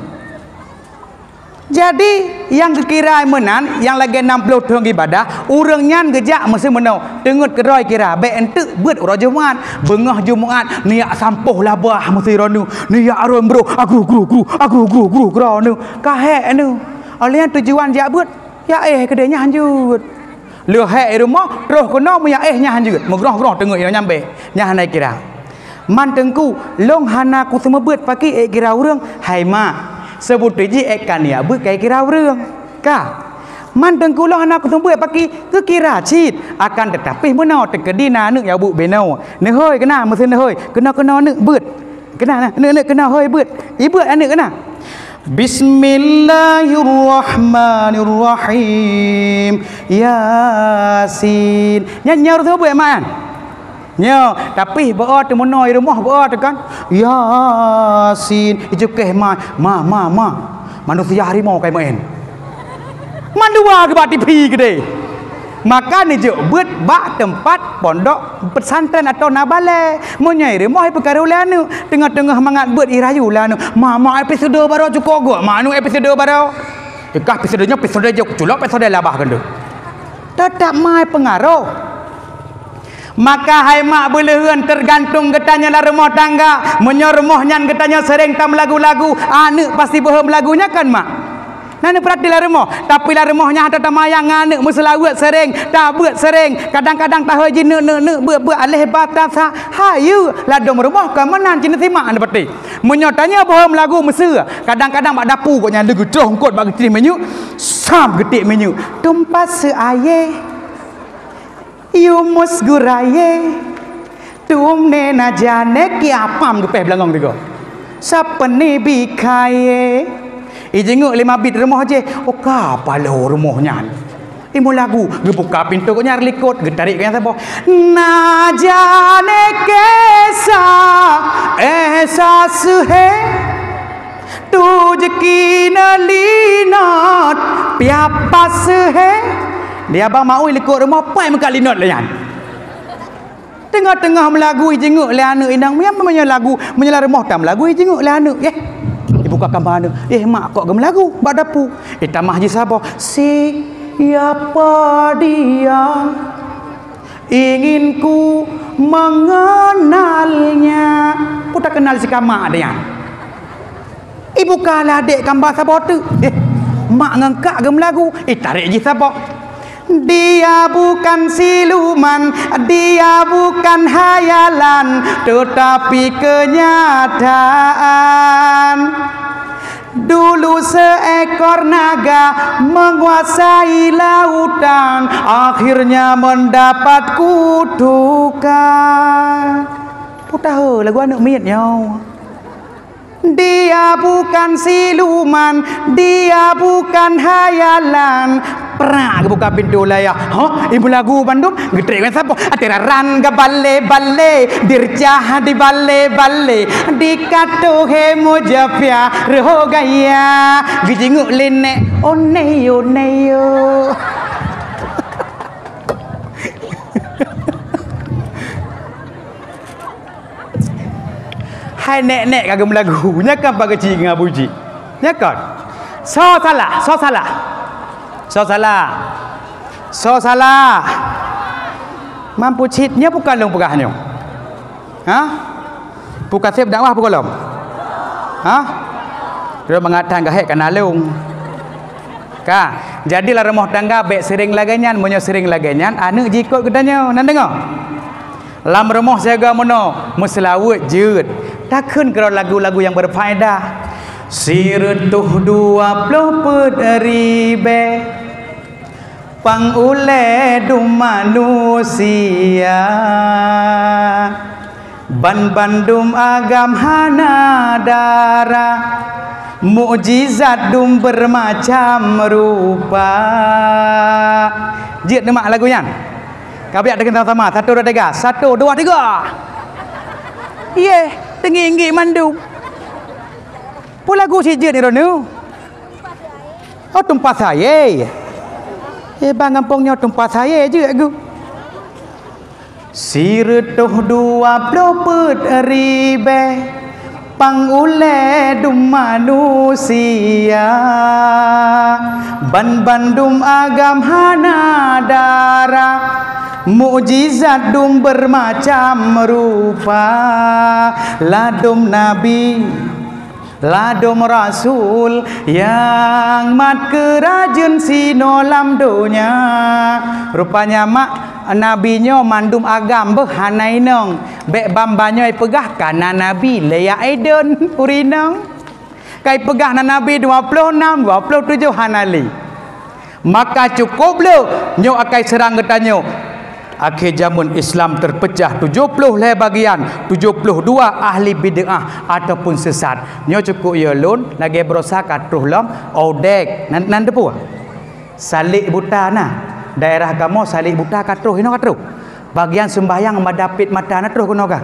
Jadi, nyang geukira meunan, nyang lagée nam ploh thon ibadah, ureuëng nyan geujak meuseumeunyoe, teungeut keudroe kira, bék enteuk beuet uroe Jumat. Beungoh Jumat, neujak sampoh labah meuseu droeneuh, neujak arôn broh, agruh, gruh, gruh, agruh, gruh, gruh, droeneuh. Ka hék neuh. Óh lheueh nyan tujuan jak beuet, ya éh keudeh nyan hanjeuet. Lheueh hék i rumoh, troh keunoe meuyak éh nyan hanjeuet. Meugroh-groh teungeut inoe nyang bék. Nyan hana ikira. Man teungku, lôn hana kuseumeubeuet paki ék kira ureuëng, hai mak. Seubeutôi jih ék ka neujak beuet ka ikira ureuëng. Ka. Man teungku lôn hana kuseumeubeuet paki geukira cit. Akan teutapi meunoe teukeudi na aneuëk nyang beuet binoe. Neuhôi keunan, meuseu neuhôi. Keunoe-keunoe aneuëk beuet. Keunan, na, aneuëk-aneuëk keunoe hôi beuet. Ibeuet aneuëk keunan. Bismillahirrahmanirrahim. Yasin. Nyan, nyan ureuëng beuet mak nyan. Nyoe, tapi beu-o teumeunoe i rumoh beu-o teuh kan. Yasin, icukéh ma, ma, ma, ma. Manusia harimau kai maén. Mandua geuba T V keudeh. Maka neujok beuet bak teumpat pondok pesantren atau na balée. Meunyoe i rumoh ipeukaru lé aneuëk, teungoh-teungoh mangat beuet irayu lé aneuëk. Ma, ma episode baroe cukôp gok, ma aneuëk episode baroe. Ikah episode nyoe episode jok culok episode labah keuneuk. Teutap ma ipeungaroh. Maka hai mak beuleuheuen teugantung geutanyoe lam rumoh tangga. Meunyoe rumoh nyan geutanyoe seuréng tameulagu-lagu, aneuëk pasti beuhom lagu nyan kan mak? Na neupeurati lam rumoh, tapi lam rumoh nyan hana tamayang ngon aneuëk meuseulaweuet seuréng, tabeuet seuréng, kadang-kadang tahôi jih neuk, neuk, neuk, beuet, beuet, aléh ba ta sa, hayeue, ladôm rumoh kon meunan cit neusimak neupeurati. Meunyoe tanyoe beuhom lagu meuseu, kadang-kadang bak dapu gobnyan leugeutôh eungkôt bak geutrih minyeuk, sam geutiek minyeuk, tumpah seuayée. Yumus guraye, tum ne na jane kiapam geupeh beulangong tigo. Sapeni bikaye. Ijingeuk lima bit rumoh jeh, oh ka paloe rumoh nyan. Imu lagu, geubuka pintoe gobnyan likot, geutarek gobnyan saboh. Na jane kesa, eh, sasuhe. Tujeuki neulinot, piapa seuhe. Di abang Maui likot rumoh, pai meukat linot lé nyan. Teungoh-teungoh meulagu ijingeuk lé aneuëk inong, meunyoe, meunyoe lagu, meunyoe lam rumoh tam lagu ijingeuk lé aneuëk, yeh. Ibuka kama aneuëk, eh, mak kok geumeulagu bak dapu. Eh, tamah jih saboh, siapa dia? Ingin ku mengenalnya. Ku tak kenal si kamak dia. Ibuka lé adek kamba saboh teuk. Eh, Mak ngon kak geumeulagu, eh, tarek jih saboh. Dia bukan siluman, dia bukan hayalan, tetapi kenyataan. Dulu seekor naga menguasai lautan, akhirnya mendapat kutukan. Peue tahu lagu aneuk miet nyoe. Dia bukan siluman, dia bukan hayalan. Prak geubuka pintoe layah. Hah? Ibu lagu bandum geutrek ngon sapoh. Atiraran gabale-bale, dircah dibale-bale, dikatoe mujapia roh gaya. Geujingeuk linek, oh neyo, neyo. Hai nek-nek ka geumeulagu, nyan kan pak keuchik ngon abu jih. Nyan kan? Soe salah, soe salah. Soe salah. Soe salah. Mampu cit nyoe bukan lôn peugah nyoe. Ha? Pukaseb dakwah peue gohlom? Ha? Lôn mangat that gahek kana lôn. Ka, jadi lam rumoh tangga bék seuréng lagée nyan, meunyoe seuréng lagée nyan, aneuk jikot geutanyoe. Nan deungoe? Lam rumoh siaga meunoe, meuseulaweuet jeuet. Takheun keudroe lagu-lagu nyang beufaedah. Sireutôh dua ploh peuet ribée pang ulée dum manusia. Ban bandum agam hana dara, mukjizat dum beurmacam rupa. Jeuet neumak lagu nyan. Ka biak teukeun sama-sama. Satu, dua, tiga. Satu, dua, tiga. Yeh, teungi-inggik mandum. Peue lagu si jeuet ni, Ronu? Oh, tumpah sayée. Eh, bang gampông nyoe tumpah sayée jeuet gu. Sireutôh dua ploh peuet ribée pang ulée dum manusia, ban bandum agam hana dara, mukjizat dum beurmacam rupa, ladôm nabi, ladôm rasul nyang mat keurajeuen sinoe lam donya. Rupanya mak nabi nyoe mandum agam beuh hana inong. Bék bamba nyoe peugah kana nabi lé ya Eden urinong. Kai peugah na nabi dua ploh nam, dua ploh tujoh hana lé. Maka cukôp le nyoe akai seurang geutanyoe. Akhé jameun Islam teupeucah tujoh ploh lhée bagian, tujoh ploh dua ahli bid'ah ataupun sesat. Nyoe cukôp yo lôn lagée brosa ka troh lom odek. Nan, nan teupeue? Salek buta na. Daerah kamoe salek buta ka troh, inoe ka troh. Bagian sembahyang madapet mata na troh keunoe ka.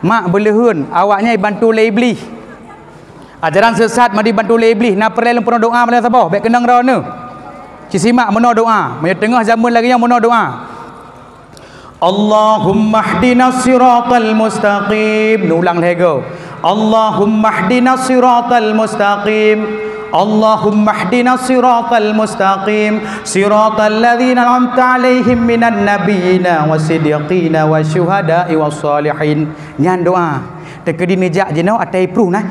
Mak beuleuheun, awaknyan ibantu lé Iblih. Ajaran sesat meudi bantu lé Iblih, na peureulée lôn peunoh doa malam saboh, bék keunong droeneuh. Ci simak meunoe doa, meunyoe teungoh jameun lagée nyoe meunoe doa. Allahumma hdina siratal mustaqim. Neulang lhée goe. Allahumma hdina siratal mustaqim. Allahumma hdina siratal mustaqim. Siratal ladzina an'amta 'alaihim minan nabiyyina wasiddiqina wasyuhada'i wassalihin. Nyan doa. Teukeudi neujak jinoe até ipruh na.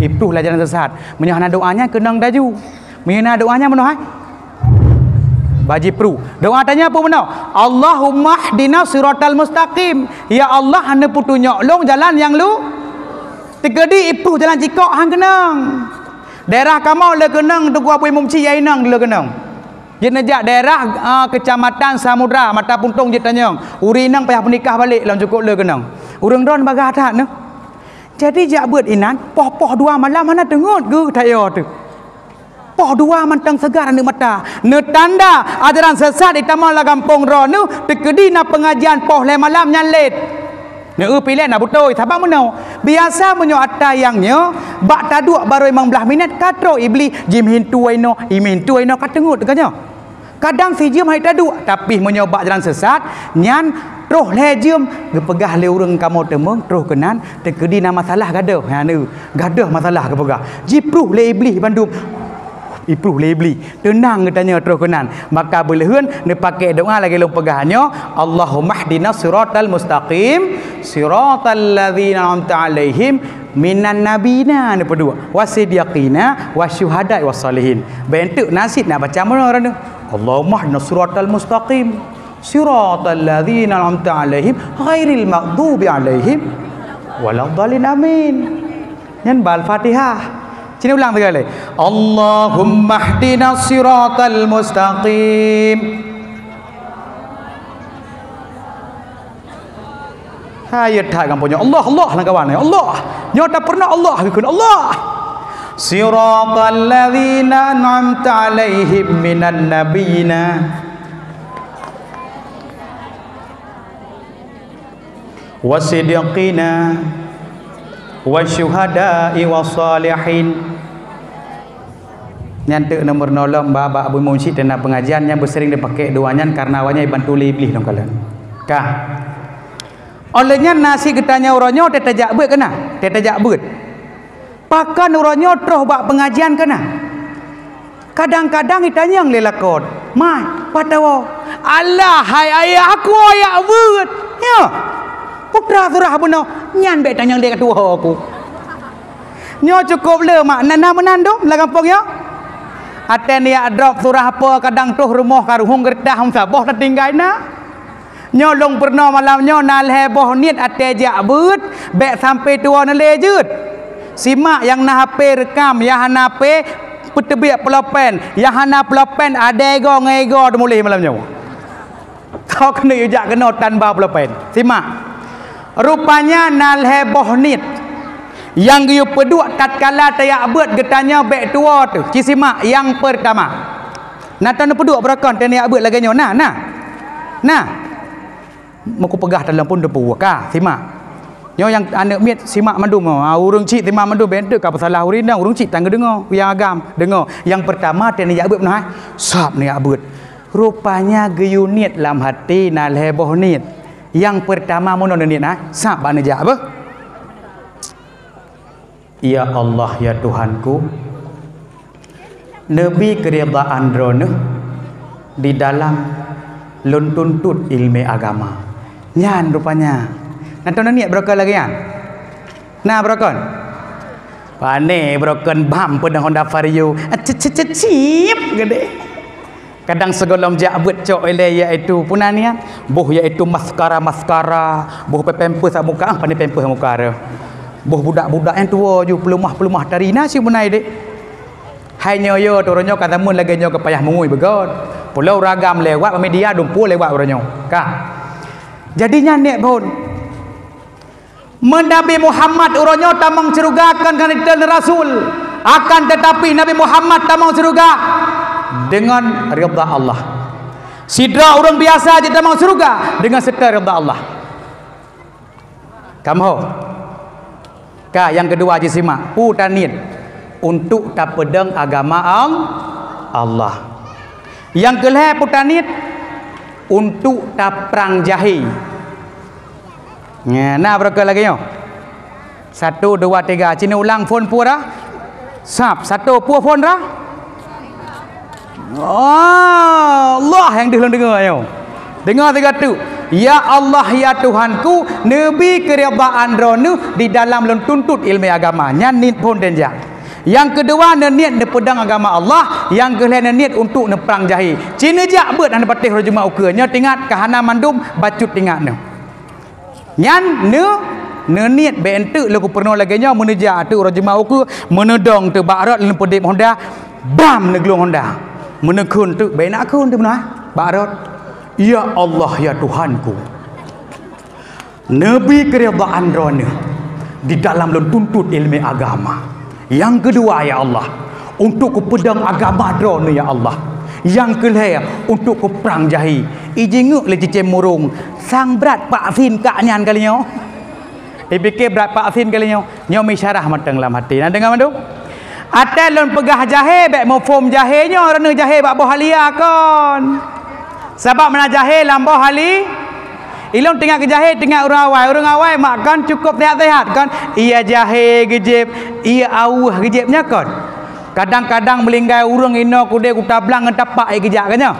Ipruh lé jalan sesat. Meunyoe hana doa nyan keunong daju. Meunyoe na doa nyan meunoe hai. Baji pruh. Doa tanyoe peue meunoe? Allahumma hdina siratal mustaqim. Ya Allah, hana peutunyok lôn jalan nyang lu. Teukeudi ipruh jalan cikok han keunong. Daerah kamoe le keunong Teungku Abu Imum Cik ya inong le keunong. Jeuet neujak daerah, ah, Kecamatan Samudra, Mata Puntong jeuet tanyong. Ureuëng inong payah peunikah balek lam cukôp le keunong. Ureuëng droen bagah that neuh. Jadi jak beuet inan, poh-poh dua malam hana teungeut geuh that yo teuh. Poh dua mantong seugar aneuk mata. Neutanda ajaran sesat itamong lam gampông droeneuh, teukeudi na peungajian poh lhée malam nyan lét. Neu piléh na beutôi, sabab meunoe. Biasa meunyoe ata nyang nyoe, bak taduek barô limong blaih minét ka troh Iblih jimeuhintu inoe, imeuhintu inoe ka teungeut ka nyoe. Kadang sijeuem hai taduek, tapi meunyoe bak jalan sesat, nyan troh lhée jeuem geupeugah lé ureuëng kamoe teumeung troh keunan, teukeudi na masalah gadôh. Ha neu, gadôh masalah geupeugah. Jipruh lé Iblih bandum. Ipruh lé Iblih. Teunang geutanyoe troh keunan. Maka beuleuheun neupakè doa lagée lôn peugah nyoe, Allahumma hdina siratal mustaqim, Siratal ladzina an'amta 'alaihim minan nabiyina, ni peudua, wasiddiqina wasyuhada'i wassalihin. Bèk enteuk na cit na baca meunoe droeneuh. Allahumma ihdinas siratal mustaqim. Siratal ladzina an'amta 'alaihim ghairil maghdubi 'alaihim waladdallin. Amin. Nyan ba Al-Fatihah. Sini ulang tiga kali. Allahumma ihdinas siratal mustaqim. Hai, that gampông nyoe. Allah, Allah, lam kawan nyoe. Allah. Nyoe tak pernah Allah, bikun Allah. Siratal ladzina an'amta 'alaihim minan nabiyina wasiddiqina wasyuhada'i wassalihin. Nyan teuk nomor nolom bak, bak Abu Munsyid dan pengajian nyang beusering dipakai dua nyan karena awaknyan bantu lé Iblih lom kalon. Ka. Oleh nyan na sit geutanyoe uroe nyoe teutajak beuet keunan, teutajak beuet. Pakon uroe nyoe troh bak pengajian keunan? Kadang-kadang itanyong lé lakoe, "Mai, pat tawoe?" "Alah, hai ayah aku, jak beuet." Ya. Putra surah bunoe, nyan bèk tanyong lé keutua aku. Nyoe cukôp le mak, na, na meunan dum lam gampông nyoe. Até neujak drop surah apa kadang troh rumoh ka ruhueng geureutah hom saboh tatinggai na. Nyoe lôn peurunoe malam nyoe na lhèe boh niet até jak beuet, bèk sampai tuwoe neulé jeuet. Simak nyang na H P rekam, nyang hana H P peuteubiet pulpen, nyang hana pulpen adèe igoe ngon igoe teumuléh malam nyoe. Toh keuneuk yue jak keunoe tanpa pulpen. Simak. Rupanya na lhèe boh niet nyang geuyue peuduek tatkala tajak beuet geutanyoe bèk tuwoe teuh. Ci simak nyang peurtama. Na tan neupeuduek beurakon teuh neujak beuet lagèe nyoe. Na, na. Na. Meukupeugah teuh lom pun teupeue ka. Simak. Nyoe nyang aneuk miet simak mandum. Ha, ureueng chik simak mandum, bèk enteuk ka peusalah ureueng inong, ureueng chik tan geudeungoe, nyang agam deungoe. Nyang peurtama teuh neujak beuet meunoe, hai. Sab neujak beuet. Rupanya geuyue niet lam até na lhèe boh niet. Nyang peurtama meunoe neuniet, hai. Sab bak neujak beuh. Ya Allah, ya Tuhanku, neubi keuridaan Droeneuh di dalam lôn tuntot ileumèe agama. Nyan rupanya. Na tan neuniet beurakon lagèe nyan? Na beurakon? Pané beurakon bam peudong Honda Vario. Cep, cep, cep, cep, geude. Kadang sigohlom jak beuet cok ilèe, yaitu peue nan nyan, boh yaitu maskara-maskara, boh pampers lam muka, ah, pané pampers lam muka tu. Boh budak-budak nyang tuwo ju peuleumah-peuleumah tari na si beunai dek. Hai nyoe yo, tu uroe nyoe ka tamon lagèe nyoe ka payah mengui beugöt. Pulo ureueng agam lewat, media dumpeue lewat uroe nyoe. Ka. Jadi nyan niet phôn. Meu Nabi Muhammad uroe nyoe tamong syeuruga kon karena teuh rasul, akan tetapi Nabi Muhammad tamong syeuruga deungon ridha Allah. Sidroe ureueng biasa jeuet tamong syeuruga deungon seutôt ridha Allah. Kamoe. Ka, nyang keudua jih simak, peue taniet untuk tapeudong agama Al-, Allah. Nyang keulhèe peue taniet untuk taprang jahé. Nyan, na beureukat lagèe nyoe. Satu, dua, tiga. Cit neulang phôn peue dah? Sab. Satu, peue phôn dah? Oh, Allah nyang deuh lôn deungoe nyoe. Deungoe sigoe teuk. Ya Allah, ya Tuhanku, neubi keuridaan Droeneuh di dalam lôn tuntot ileumèe agama. Nyan niet phôn teuh jak. Nyang keudua, neuniet neupeudong agama Allah. Nyang keulhèe, neuniet untuk neuprang jahé. Cit neujak beuet hana patéh uroe Jumat ukeue. Nyoe teuingat ka hana mandum bacut teuingat nyoe. Nyan neu-, neuniet bèk enteuk lôn kupeureunoe lagèe nyoe, meuneujak teuk uroe Jumat ukeue, meuneudong teuk bak rot lôn peudép Honda, bam neuglueng Honda. Meuneukheun teuk bèk na kheun teuk meunoe, bak rot. Ya Allah, ya Tuhanku. Neubi keuridaan Droeneuh di dalam lôn tuntot ileumèe agama. Nyang keudua, ya Allah, untuk kupeudong agama Droeneuh, ya Allah. Nyang keulhèe, untuk kuprang jahé. Ijingeuk lé cicém murông, sang brat vaksin kak nyan kali nyoe. Ipike brat vaksin kali nyoe. Nyoe meusyarah mantong lam até. Na deungoe mandum? Até lôn peugah jahé, bèk muphom jahé nyoe, Droeneuh jahé bak boh halia kon. Sabab meunan jahé lam boh hali-, ilôn teuingat keu jahé, teuingat ureueng awai. Ureueng awai mak kon cukôp seuhat-seuhat kon. Iya jahé geujieb, iya aweueh geujieb nyan kon. Kadang-kadang meulinggai ureueng inoe kudée kutablang ngon tapak, eh, geujak ka nyoe.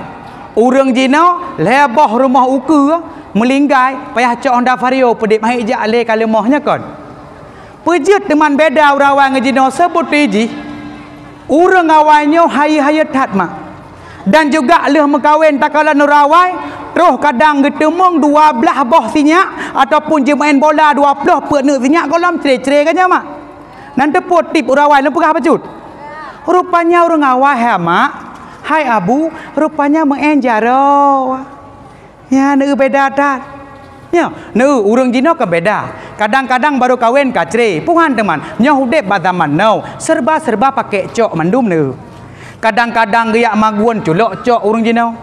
Ureuëng jinoe lhée boh rumoh ukeue meulinggai, payah cok Honda Vario peudeh mahi jak lé ka leumoh nyoe kon. Peujeuet teuma beda ureuëng awai ngon jinoe seubeuti jih. Ureuëng awai nyoe hayeue-hayeue that mak. Dan juga lheueh meukawen takalon ureuëng awai, troh kadang geuteumeung dua blaih boh sinyak ataupun jimeu'en bola dua ploh peuet neuk sinyak gohlom cre-cre ka nyan mak. Nan teupeu tip ureuëng awai lôn peugah bacut. Rupanya ureuëng awai hai mak, hai abu, rupanya meu'en jaroe. Nyan eu beda that. Nyoe, neu ureuëng jinoe ka beda. Kadang-kadang baru kawen ka cre. Puhan teuma, nyoe udeb bak zaman now, serba-serba pakai cok mandum neu. Kadang-kadang geujak magun culok cok ureuëng jinoe.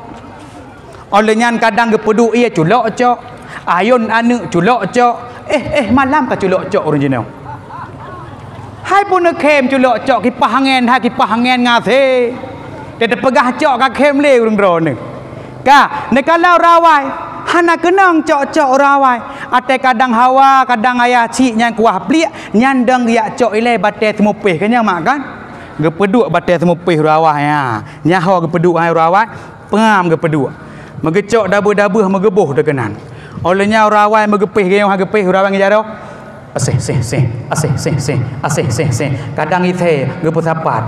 Óh lheueh nyan kadang geupeuduek ie culok cok, ayôn aneuëk culok cok, eh, eh, malam ka culok cok ureuëng jinoe. Hai pun neukhém culok cok kipah angén, hai kipah angén ngasé. Teupeugah cok ka khém lé ureuëng droeneuh. Ka, neukalon ureuëng awai, hana keunong cok-cok ureuëng awai. Até kadang hawa, kadang ayah cik nyan kuah pliek, nyan dong geujak cok ilée batée seumupéh ka nyan mak kan. Geupeuduek batée seumupéh ureuëng awai nyan. Nyan ho geupeuduek hai ureuëng awai. Peungam geupeuduek. Meugeucok dabeuh-dabeuh meugeuboh teuh keunan. Óh lheueh nyan ureuëng awai meugeupéh geuyong ha geupéh ureuëng awai ngon jaroe. Aseh, seh, seh, aseh, seh, seh, aseh, seh, seh. Kadang isé geupeusapat.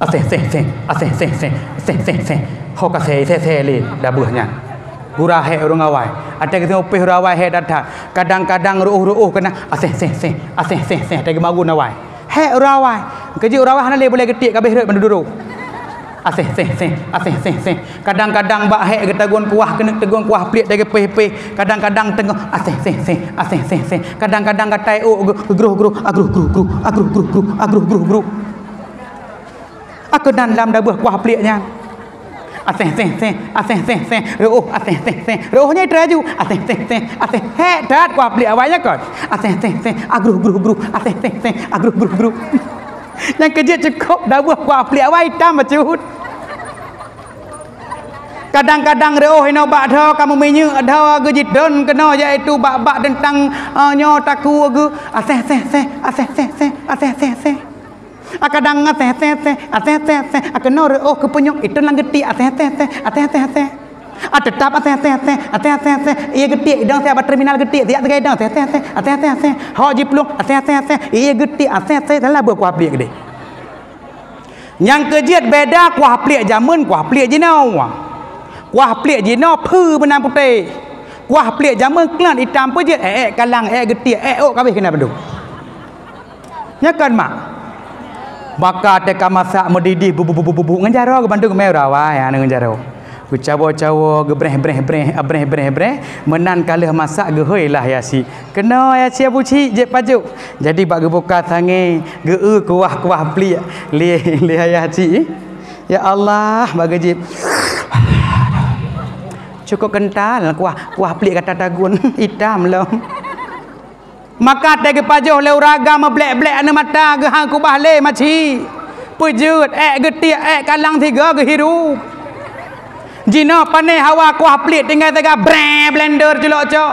Aseh, seh, seh, aseh, seh, seh, aseh, seh, seh. Ho ka seh, seh, seh lé dabeuh nyan. Gura hék ureuëng awai. Até geuseumpéh ureuëng awai hék that-that. Kadang-kadang reuôh-reuôh keunan. Aseh, seh, seh, aseh, seh, seh. Até geumagun awai. Hék ureuëng awai. Keujeuet ureuëng awai hana lé boleh geutiek ka abéh rhot mandum duroe. Aseh, seh, seh, aseh, seh, seh. Kadang-kadang bak hék geutagun kuah keuneuk tagun kuah pliek teugeupéh-péh. Kadang-kadang teungoh aseh, seh, seh, aseh, seh, seh. Kadang-kadang gatai ôk geu-, geugroh-groh, agruh, gruh, gruh, agruh, gruh, gruh, agruh, gruh, gruh. Aku nan lam dabeuh kuah pliek nyan. Aseh, seh, seh, aseh, seh, seh. Reuôh, aseh, seh, seh. Reuôh nyan teraju. Aseh, seh, seh, aseh. Hék that kuah pliek awai nyan kon. Aseh, seh, seh, agruh, gruh, gruh. Aseh, seh, seh, agruh, gruh, gruh. Nyang keujeuet cukôp dabeuh kuah pliek awai itam bacut. Kadang-kadang reuôh inoe bak dho ka meuminyeuk dho geujidon keunoe, yaitu bak-bak teuntang, eh, nyoe takue geu aseh, seh, seh, aseh, seh, seh, aseh, seh, seh. A kadang aseh, seh, seh, aseh, seh, seh. A keunoe reuôh keupeunyok itu lam geutiek aseh, seh, seh, aseh, seh, seh. A teutap aseh, seh, seh, aseh, seh, seh. Ie geutiek idong siat bak terminal geutiek siat sigai idong aseh, seh, seh, aseh, seh, seh. Hok jiplueng aseh, seh, seh, seh. Ie geutiek aseh, seh, seh. Dalam beuh kuah pliek keudeh. Nyang keujeuet beda kuah pliek jameun kuah pliek jinoe. Kuah pliek jinoe phe meunan putéh. Kuah pliek jameun klan itam peujeuet ék-ék kalang, ék geutiek, ék ôk ka abéh keunan bandum. Nyan kon mak. Maka teuka masak meudidih bu-bu-bu ngon jaroe geubandum mé rawai ngon jaroe. Geucawo-cawo, geubreh-breh-breh, breh-breh-breh, meunan ka lheueh masak geuhôi lah Yasi. Keunoe Yasi Abu Cik jeuet pajoh. Jadi bak geubuka sangé, geu-eu kuah-kuah pliek lé, lé Ayah Cik. Ya Allah, bak geujép. Cukup kental kuah, kuah pliek gata tagun, itam lom. Maka teuh geupajoh lé ureueng agam meublek-blek aneuk mata geuhang kubah lé maci. Peujeuet, ék geutiek, ék kalang tiga geuhirup. Jinoe pané hawa kuah pliek tinggai teuga breh blender culok cok.